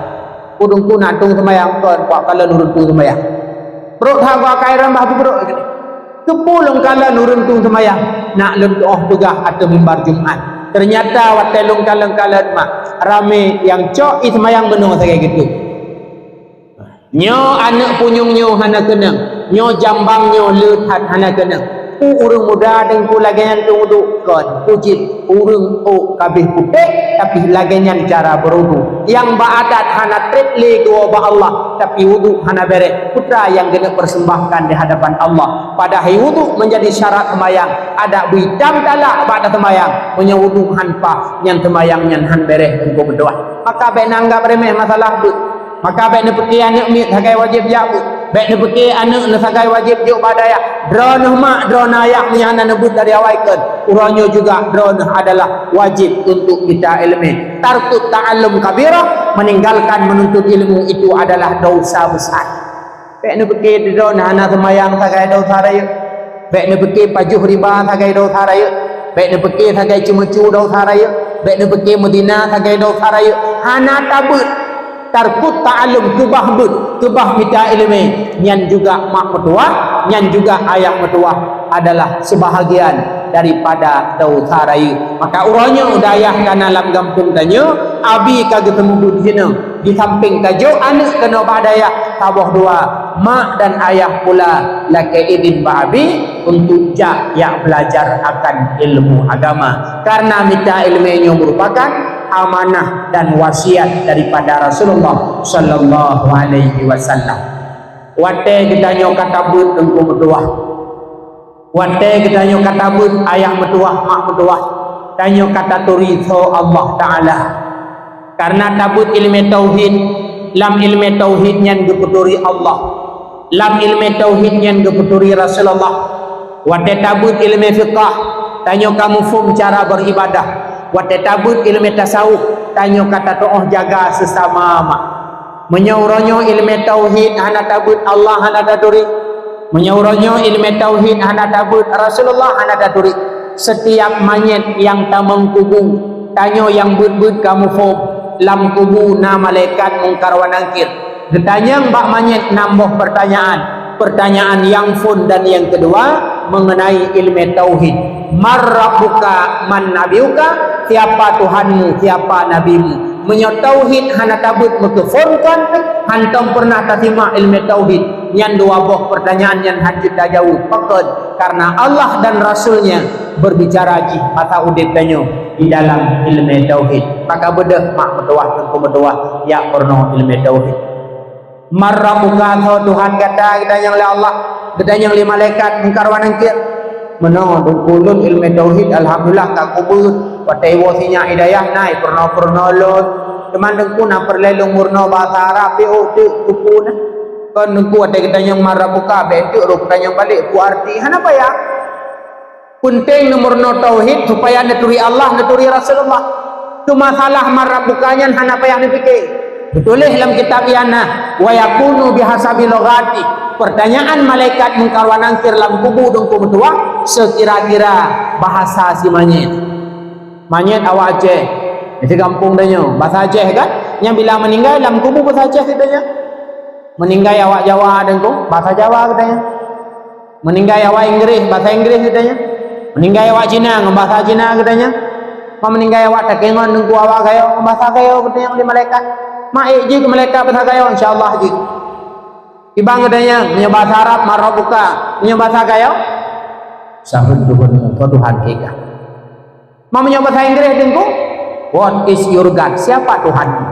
Peue teungku na tueng seumayang kon, bak kalon ureuëng tueng seumayang. Brok that geuakai droeneuh bah beubrok keudeh. Keupeue lôn kalon ureuëng tueng seumayang, nak lôn tuoh peugah ateueh mimbar Jumat. Teunyata watée lôn kalon-kalon mak, ramé nyang cok ié seumayang meunoe sagai geutueng. Nyoe aneuk punyueng nyoe hana keunong, nyoe jambang nyoe le that hana keunong. Peue ureuëng muda teungku lagée nyan tueng uduk kon, peue jeuet ureuëng ôk ka beh putéh, tapi lagée nyan cara beuruduk. Nyang bak adat hana treb lé geuwoe bak Allah, tapi uduk hana béréh. Peue teuma nyang geuneuk persembahkan di hadapan Allah. Padahai uduk menjadi syarat seumayang, adak beuitam talak bak taseumayang. Meunyoe uduk han paih, nyan seumayang nyan han béréh teungku meutuwah. Maka bék neuanggab reumeh masalah beuet. Maka bék neupiké aneuk miet sagai wajéb jak beuet. Bék neupiké aneuk neuh sagai wajéb jok bak dayah. Droeneuh mak, droeneuh ayah meunyo hana neubeuet dari awai kon, uroe nyoe juga droeneuh adalah wajéb untuk mita iéleumé. Tarkut ta'allum kabirah, meninggalkan menuntut ilmu itu adalah dosa besar. Bék neupiké droeneuh hana seumayang sagai dosa rayeuk. Bék neupiké pajoh riba sagai dosa rayeuk. Bék neupiké sagai ceumeucue dosa rayeuk. Bék neupiké meuzina sagai dosa rayeuk. Hana tabeuet. Tarkut ta'allum, keubah beuet, keubah mita iéleumé, nyan juga mak meutuwah, nyan juga ayah meutuwah adalah seubahagian daripada dosa rayeuk. Maka uroe nyoe dayah kana lam gampông tanyoe, abi ka geuteumeubeuet jinoe. Di sampéng tajok aneuk keunoe bak dayah, saboh dua, mak dan ayah pula lakée idin bak abi untuk jak jak belajar akan ilmu agama. Karena mita iéleumé nyoe merupakan amanah dan wasiat daripada Rasulullah sallallahu alaihi wasallam. Watée geutanyoe ka tabeuet teungku meutuwah, watée geutanyoe ka tabeuet ayah meutuwah, mak meutuwah, tanyoe ka taturi soe Allah Ta'ala. Karena tabeuet iéleumé tauhid, lam iéleumé tauhid nyan geupeuturi Allah. Lam iéleumé tauhid nyan geupeuturi Rasulullah. Watée tabeuet iéleumé fiqah, tanyoe ka muphom cara beuribadah. Watée tabeuet iéleumé tasawuf, tanyoe ka tatuoh jaga seusama mak. Meunyoe uroe nyoe iéleumé tauhid hana tabeuet, Allah hana taturi. Meunyoe uroe nyoe iéleumé tauhid hana tabeuet, Rasulullah hana taturi. Setiap manyét nyang tamong kubu, tanyoe nyang beuet-beuet ka muphom, lam kubu na malaikat Mungkar wa Nakir. Geutanyong bak manyét nam boh peurtanyaan. Peurtanyaan nyang phon dan nyang keudua mengenai iéleumé tauhid. "Man rabbuka, man nabiyuka?" Siapa Tuhanmu, siapa nabimu? Meunyoe tauhid hana tabeuet meukeufon kon, hantom peureunah tasimak iéleumé tauhid. Nyan dua boh peurtanyaan nyan han jeuet tajaweueb. Pakon? Karena Allah dan Rasul-Nya berbicara jih masa udeb tanyoe di dalam iéleumé tauhid. Maka beudôh mak meutuwah, teungku meutuwah, jak peurunoe iéleumé tauhid. "Man rabbuka?" Soe Tuhan gata? Geutanyong lé Allah, geutanyong lé malaikat Mungkar wa Nakir. Meunoe teungku lôn iéleumé tauhid, alhamdulillah ka kubeuet. Watée iwoe sinyak hidayah na ipeurunoe-peurunoe lôn. Teuma teungku na peureulée lôn meurunoe bahasa Arab, pi ôk teuk teungku na. Kon teungku watée geutanyong "Man rabbuka?" bék teuk rôh geutanyong balek peue arti, hana payah. Peunteng neumeurunoe tauhid supaya neuturi Allah, neuturi Rasulullah. Teuma salah "Man rabbuka" nyan hana payah neupiké. Geutuléh lam kitab I'anah, "Wa yakunu bihasabi lughati." Peurtanyaan malaikat Mungkar wa Nakir lam kubu teungku meutuwah seukira-kira bahasa si manyét. Manyét awak Aceh, di gampông tanyoe, bahasa Aceh kan? Nyang bila meuninggai lam kubu bahasa Aceh geutanyoe. Meuninggai awak Jawa, Teungku, bahasa Jawa geutanyoe. Meuninggai awak Inggréh, bahasa Inggréh geutanyoe. Meuninggai awak Cina, ngon bahasa Cina geutanyoe. Meuninggai awak Takengon, Teungku, awak Gayo, ngon bahasa Gayo geutanyoe lé malaikat. Mak ék jih keu malaikat bahasa Gayo, insya Allah jih. Kiban geutanyoe, meunyoe bahasa Arab, man rabbuka, meunyoe bahasa Gayo, sahut Tuhan, Tuhan kita. Meunyoe bahasa Inggréh, Teungku, "What is your God?" Siapa Tuhanmu?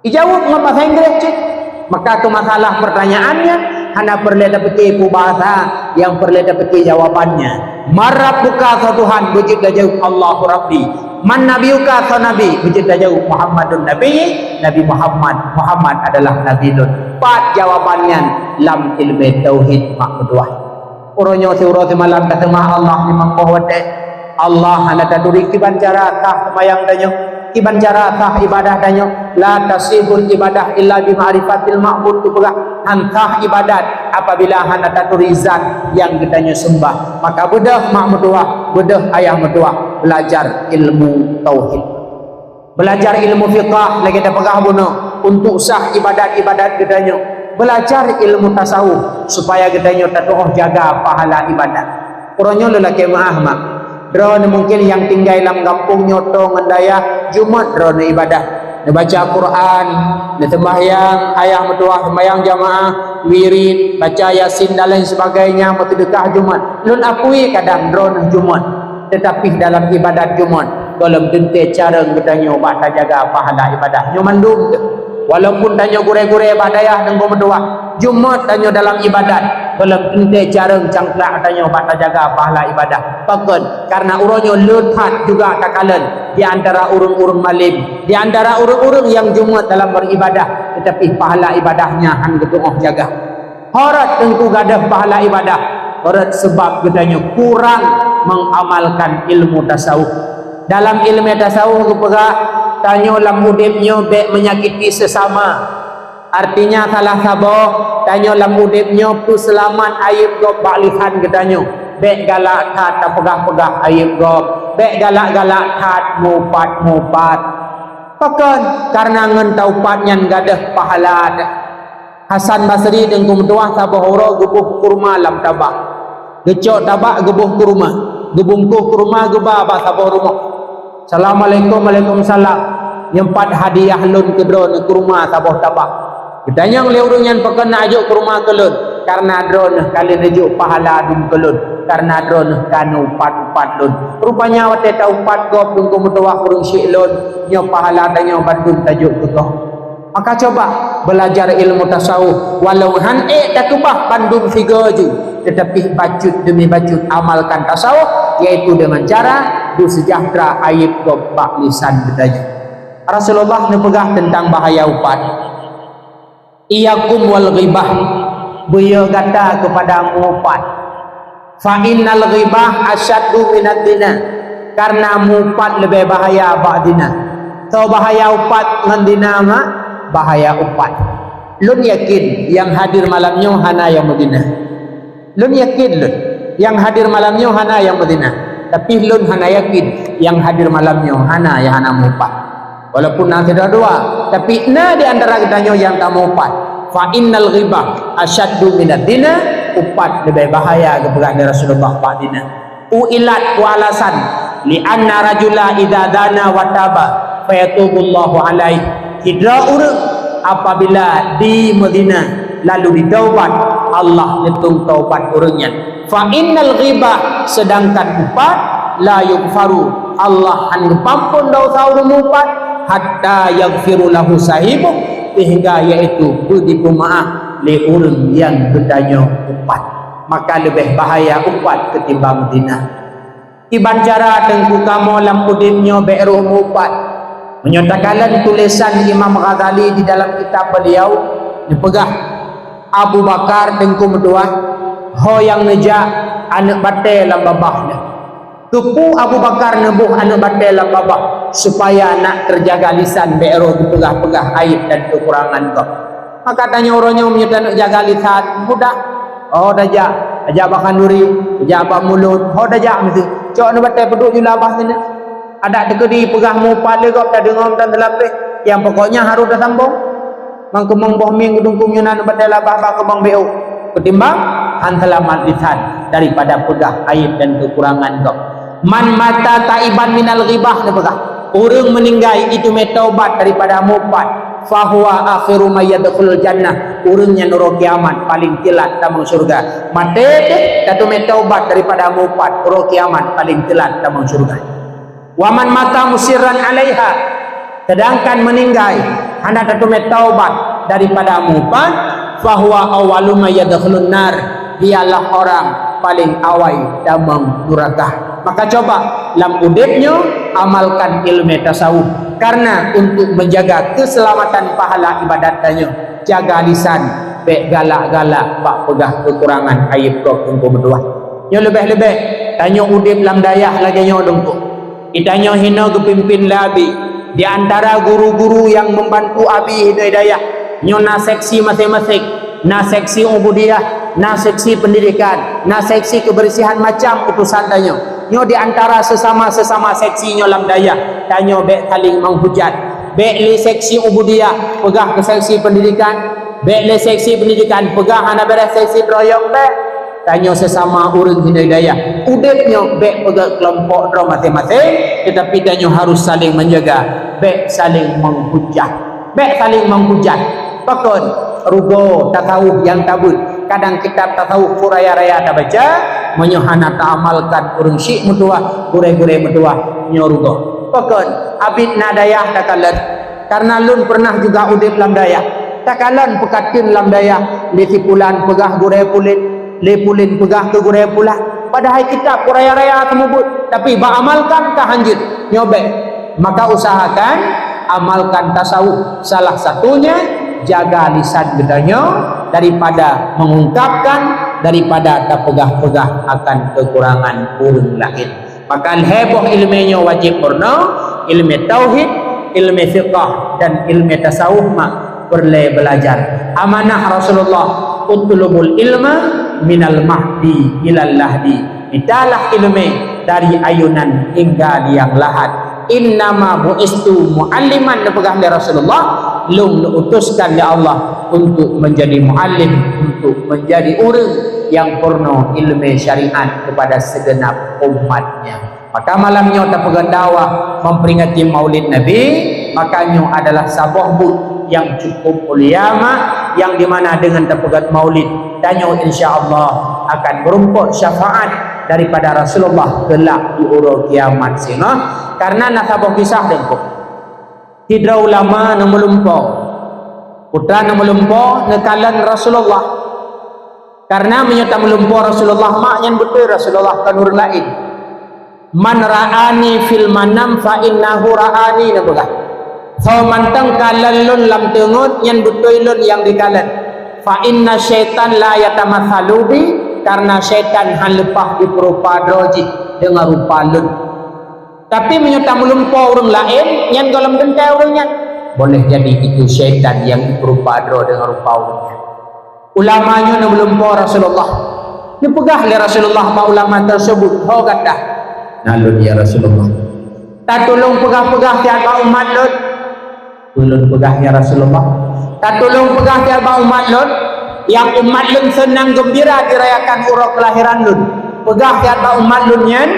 Ijaweueb ngon bahasa Inggréh cit. Maka keu masalah pertanyaan nyan, hana peureulée tapike peue bahasa, nyang peureulée tapike jawaban nyan. Man rabbuka, soe Tuhan, beujeuet tajaweueb, Allahu Rabbi. Man nabiyuka, soe Nabi, beujeuet tajaweueb, Muhammadun Nabi, Nabi Muhammad, Muhammad adalah Nabi lôn. Pat jawaban nyan lam ileumé tauhid, mak meutuwah. Uroe nyoe siuroe simalam taseumah Allah limong boh watée. Allah hana taturi kiban cara sah seumayang tanyoe, kiban cara sah ibadah tanyoe. La tasihul ibadah illa bi ma'rifatil ma'bud, teupeugah han sah ibadat apabila hana taturi zat nyang geutanyoe seumbah. Maka beudôh mak meutuwah, beudôh ayah meutuwah, beulajar ilmu tauhid. Beulajar ilmu fiqah lagée tapeugah bunoe untuk sah ibadat-ibadat geutanyoe. Beulajar ilmu tasawuf supaya geutanyoe tatuoh jaga pahala ibadat. Uroe nyoe lôn lakée meuáh mak. Droeneuh mungken nyang tinggai lam gampông nyoe toe ngon dayah, Jumat droeneuh ibadat. Neubaca Quran, neuseumbahyang, ayah meutuwah seumbahyang jamaah, wirid, baca Yasin dan lain sebagainya, meuseudeukah Jumat. Lôn akui kadang droeneuh Jumat. Teutapi dalam ibadat Jumat, gohlom teuntée carông geutanyoe bak tajaga pahala ibadat nyoe mandum teuh. Walaupun tanyoe gurée-gurée bak dayah Teungku meutuwah, Jumat tanyoe dalam ibadat, gohlom teuntée carông cangklak tanyoe bak tajaga pahala ibadat. Pakon? Karena uroe nyoe le that juga takalon di antara ureuëng-ureuëng malem, di antara ureuëng-ureuëng nyang Jumat dalam beribadah, teutapi pahala ibadahnya han geutuoh jaga. Ho rot Teungku gadôh pahala ibadah, ho rot seubab geutanyoe kurang mengamalkan ilmu tasawuf. Dalam ilmu tasawuf geupeugah, tanyoe lam udeb nyoe bék menyakiti sesama. Artinya salah saboh, tanyoe lam udeb nyoe peuseulamat aéb gob bak lisan geutanyoe. Bék galak that tapeugah-peugah aéb gob, bék galak-galak that mupat-mupat. Pakon? Karena ngon taupat nyan gadôh pahala teuh. Hasan Basri Teungku meutuwah saboh uroe geuboh kurma lam tabak. Geucok tabak geuboh kurma, geubungkoh kurma geuba bak saboh rumoh. "Assalamualaikum." "Waalaikumsalam." "Nyoe pat hadiah lôn keu droeneuh kurma saboh tabak." Geutanyong lé ureuëng nyan, "Pakon na jok kurma keu lôn?" "Karena droeneuh ka lheueh neujok pahala dum keu lôn, karena droeneuh ka neuupat-upat lôn." Rupanya watée taupat gob Teungku meutuwah ureuëng syik lôn, nyoe pahala tanyoe bandum tajok keu gob. Maka coba belajar ilmu tasawuf, walau han ék takeubah bandum sigoe ju, tetapi bacut demi bacut amalkan tasawuf, yaitu dengan cara beuseujahteura aib gob bak lisan geutanyoe. Rasulullah neupeugah teuntang bahaya upat, "Iyyakum wal ghibah, beuyôh gata keupada meuupat." "Fa innal ghibah asyaddu minaz zina." Karena meuupat leubeh bahaya bak zina. Soe bahaya upat ngon zina, mak? Bahaya upat. Lôn yakin nyang hadir malam nyoe hana nyang meuzina. Lôn yakin lôn, nyang hadir malam nyoe hana nyang meuzina. Tapi lôn hana yakin nyang hadir malam nyoe hana nyang hana meuupat. Walaupun na sidroe dua, tapi na di antara geutanyoe nyang tameuupat. "Fa innal ghibah asyaddu minaz zina," upat leubeh bahaya geupeugah lé Rasulullah bak zina. Uilat, u alasan, "Li anna rajula idza zana wa taba, fayatubullahu alaih." Sidroe ureuëng apabila di meuzina lalu ditaubat, Allah neutong taubat ureuëng nyan. "Fa innal ghibah," sedangkan upat, "la yughfaru," Allah han geupampon desya ureuëng meuupat, "hatta yaghfiru lahu sahibuh," sehingga yaitu beu dipeumaáh lé ureuëng nyang geutanyoe upat. Maka leubeh bahaya upat keutimbang zina. Kiban cara teungku kamoe lam udeb nyoe bék roh meuupat. Meunyoe takalon tulésan Imam Ghazali di dalam kitab beliau, neupeugah, Abu Bakar teungku meutuah, ho nyang neujak aneuëk batée lam babah nyan. Keupeue Abu Bakar neuboh aneuëk batée lam babah? Supaya nak teujaga lisan bék roh geupeugah-peugah aib dan keukurangan gob. Maka tanyoe uroe nyoe meunyoe taneuk jaga lisan, mudah. Oh, tajak, tajak bak khanduri, tajak bak mulod, ho tajak meusti. Cok aneuëk batée peuduek ju lam babah sinan. Adak teukeudi peugah meuupat lé gob, tadeungoe mantong teulapeh. Nyang pokoknya harôh tasambong. Mang keumong boh mieng geudungkung nyoe na neubat labah bak keumong B O. Keutimbang han seulamat lisan daripada peugah aib dan kekurangan gob. Man mata taiban minal ghibah neupeugah, ureuëng meuninggai itu meutobat daripada meuupat, fahuwa akhiru may yadkhulul jannah, ureuëng nyan uroe kiamat paling teulat tamong syurga. Maté teuh tateumé taubat daripada meuupat, uroe kiamat paling teulat tamong syurga. Wa man mata musirran alaiha, sedangkan meuninggai hana tateumé taubat daripada meuupat, fahuwa awwalu may yadkhulun nar, dialah orang paling awai tamong nuraka. Maka coba lam udeb nyoe amalkan ilmu tasawuf, karena untuk menjaga keselamatan pahala ibadat tanyoe, jaga lisan, bék galak-galak bak peugah kekurangan aib gob teungku meutuah. Nyoe leubeh-leubeh tanyoe udeb lam dayah lagée nyoe teungku. Di tanyoe hinoe geupimpin lé Abi. Di antara guru-guru yang membantu Abi hinoe dayah, nyoe na seksi maséng-maséng, na seksi ubudiyah, na seksi pendidikan, na seksi kebersihan macam utusan tanyoe. Nyoe di antara sesama-sesama seksi nyoe lam dayah, tanyoe bék saling menghujat. Bék lé seksi ubudiyah peugah ke seksi pendidikan, bék lé seksi pendidikan peugah hana béreh seksi droyong bék. Tanyoe sesama ureuëng hinoe dayah, udeb nyoe bék peugét keulompok droe maséng-maséng, tetapi tanyoe harus saling menjaga, bék saling menghujat. Bék saling menghujat. Pakon? Rugoe tasawuf nyang tabeuet. Kadang kitab tasawuf pun raya-raya tabaca, meunyoe hana taamalkan ureuëng syik meutuah, gurée-gurée meutuah, nyoe rugoe. Pakon? Abit na dayah takalon. Karena lôn pernah juga udeb lam dayah. Takalon peukateun lam dayah, lé si pulan peugah gurée pulen, lé pulen peugah keu gurée pulan. Padahai kitab pun raya-raya teumeubeuet, tapi bak amalkan ka hanjeuet. Nyoe bék. Maka usahakan amalkan tasawuf. Salah satunya, jaga lisan geutanyoe daripada mengungkapkan, daripada tapeugah-peugah akan kekurangan ureuëng laén. Maka lhée boh iéleumé nyoe wajéb peurunoe, iéleumé tauhid, iéleumé fiqah, dan iéleumé tasawuf mak peureulée beulajar. Amanah Rasulullah, "Utlubul ilma minal mahdi ilal lahdi." Mitalah iéleumé dari ayunan hingga liang lahat. "Innama bu'istu mu'alliman," neupeugah lé Rasulullah, "Lôn neuutuskan lé Allah untuk menjadi muallim, untuk menjadi ureuëng nyang peurunoe iéleumé syariat kepada segenap umatnya." Maka malam nyoe tapeugét dakwah memperingati Maulid Nabi, maka nyoe adalah saboh buet nyang cukup mulia mak, nyang dimana dengan tapeugét Maulid, tanyoe insya Allah akan meurumpok syafaat daripada Rasulullah kelak di uroe kiamat singoh. Karena na saboh kisah teungku. Sidroe ulama nyang meulumpoe, putra nyang meulumpoe neukalon Rasulullah. Karena meunyoe tameulumpoe Rasulullah mak, nyan beutôi Rasulullah kon ureuëng laén. "Man ra'ani fil manam fa innahu ra'ani," neupeugah. Soe mantong kalon lôn lam teungeut, nyan beutôi lôn nyang jikalon. "Fa inna syaitan la yatamatsalu bi," karena syaitan han leupah jipeurupa droe jih deungon rupa lôn. Tapi meunyoe tameulumpoe ureuëng laén, nyan gohlom teuntée ureuëng nyan. Boleh jadi itu syaitan nyang jipeurupa droe deungon rupa ureuëng nyan. Ulama nyoe neumeulumpoe Rasulullah. Neupeugah lé Rasulullah bak ulama tersebut, "Ho gata?" "Na lôn, ya Rasulullah." "Tatulông peugah-peugah siat bak umat lôn." "Peue lôn peugah, ya Rasulullah?" "Tatulông peugah siat bak umat lôn, nyang umat lôn seunang geumbira dirayakan uroe keulahiran lôn. Peugah siat bak umat lôn nyan,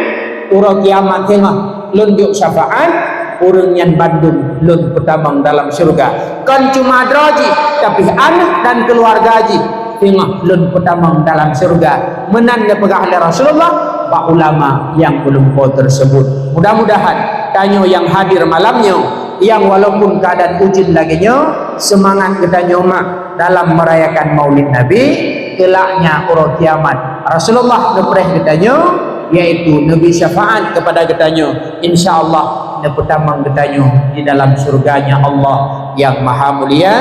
uroe kiamat singoh lôn jok syafaat, ureuëng nyan bandum lôn peutamong dalam syeuruga. Kon cuma droe jih, tapi aneuëk dan keuluwarga jih singoh lôn peutamong dalam syeuruga." Meunan neupeugah lé Rasulullah bak ulama nyang meulumpoe tersebut. Mudah-mudahan tanyoe nyang hadir malam nyoe, nyang walaupun keadaan ujeuen lagée nyoe, seumangat geutanyoe mak dalam merayakan Maulid Nabi, kelaknya uroe kiamat Rasulullah neupreh geutanyoe, yaitu neubri syafaat kepada geutanyoe. Insya Allah, neupeutamong geutanyoe di dalam syurga-Nya Allah yang Maha Mulia.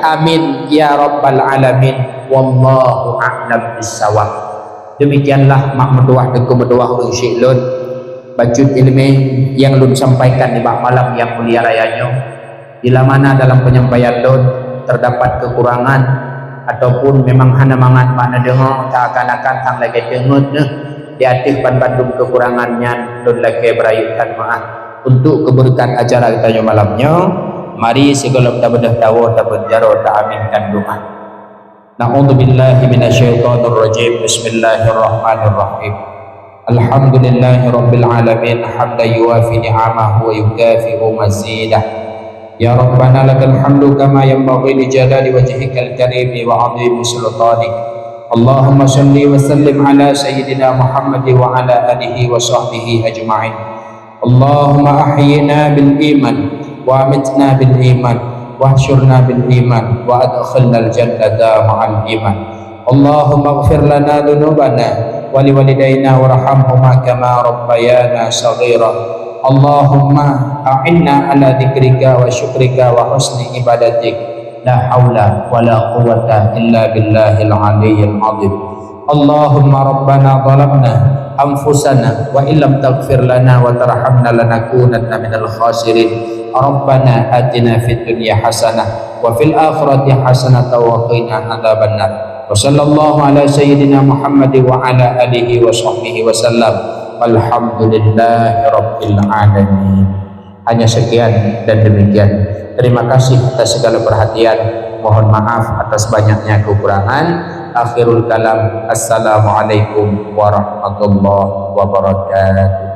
Amin ya rabbal alamin. Wallahu a'lam bissawab. Demikianlah mak meutuah teungku meutuah ureuëng syik lôn, bacut iéleumé nyang lôn sampaikan nibak malam nyang mulia raya nyoe. Bila mana dalam penyampaian lôn terdapat kekurangan ataupun memang hana mangat mak neudeungoe, seakan-akan sang lagée teungeut neuh di ateueh banmandum kekurangan nyan, lôn lakée beurayeuk that meu'ah. Untuk keubeureukat acara geutanyoe malam nyoe, Mari sigohlom tabeudôh tawoe, tabeudôh jaroe, ta aminkan doa. Na'udzubillahi minasyaitonirrajim. Bismillahirrahmanirrahim. Alhamdulillahirabbil alamin, hamdan yuwafi ni'amahu wa yukafi'u mazidah. Ya Rabbana lakal hamdu kama yanbaghi li jalali wajhikal karimi wa 'azimi sultanik. Allahumma shalli wa sallim ala sayyidina Muhammad wa ala alihi wa sahbihi ajma'in. Allahumma ahyina bil iman, wa amitna bil iman, wahsyurna bil iman, wa adkhilnal jannata ma'al iman. Allahumma ighfir lana dzunubana wa liwalidaina warhamhuma kama rabbayana shaghira. Allahumma a'inna ala dzikrika wa syukrika wa husni ibadatik. La haula wa la quwwata illa billahil aliyyil azim. Allahumma rabbana zalamna anfusana wa illam taghfir lana wa tarhamna lanakunanna minal khasirin. Rabbana atina fid dunya hasanah wa fil akhirati hasanatan wa qina adzabannar. Wa sallallahu ala sayyidina Muhammad wa ala alihi wa sahbihi wa sallam. Walhamdulillahi rabbil alamin. Hanya sekian dan demikian. Terima kasih atas segala perhatian. Mohon maaf atas banyaknya kekurangan. Akhirul kalam. Assalamualaikum warahmatullahi wabarakatuh.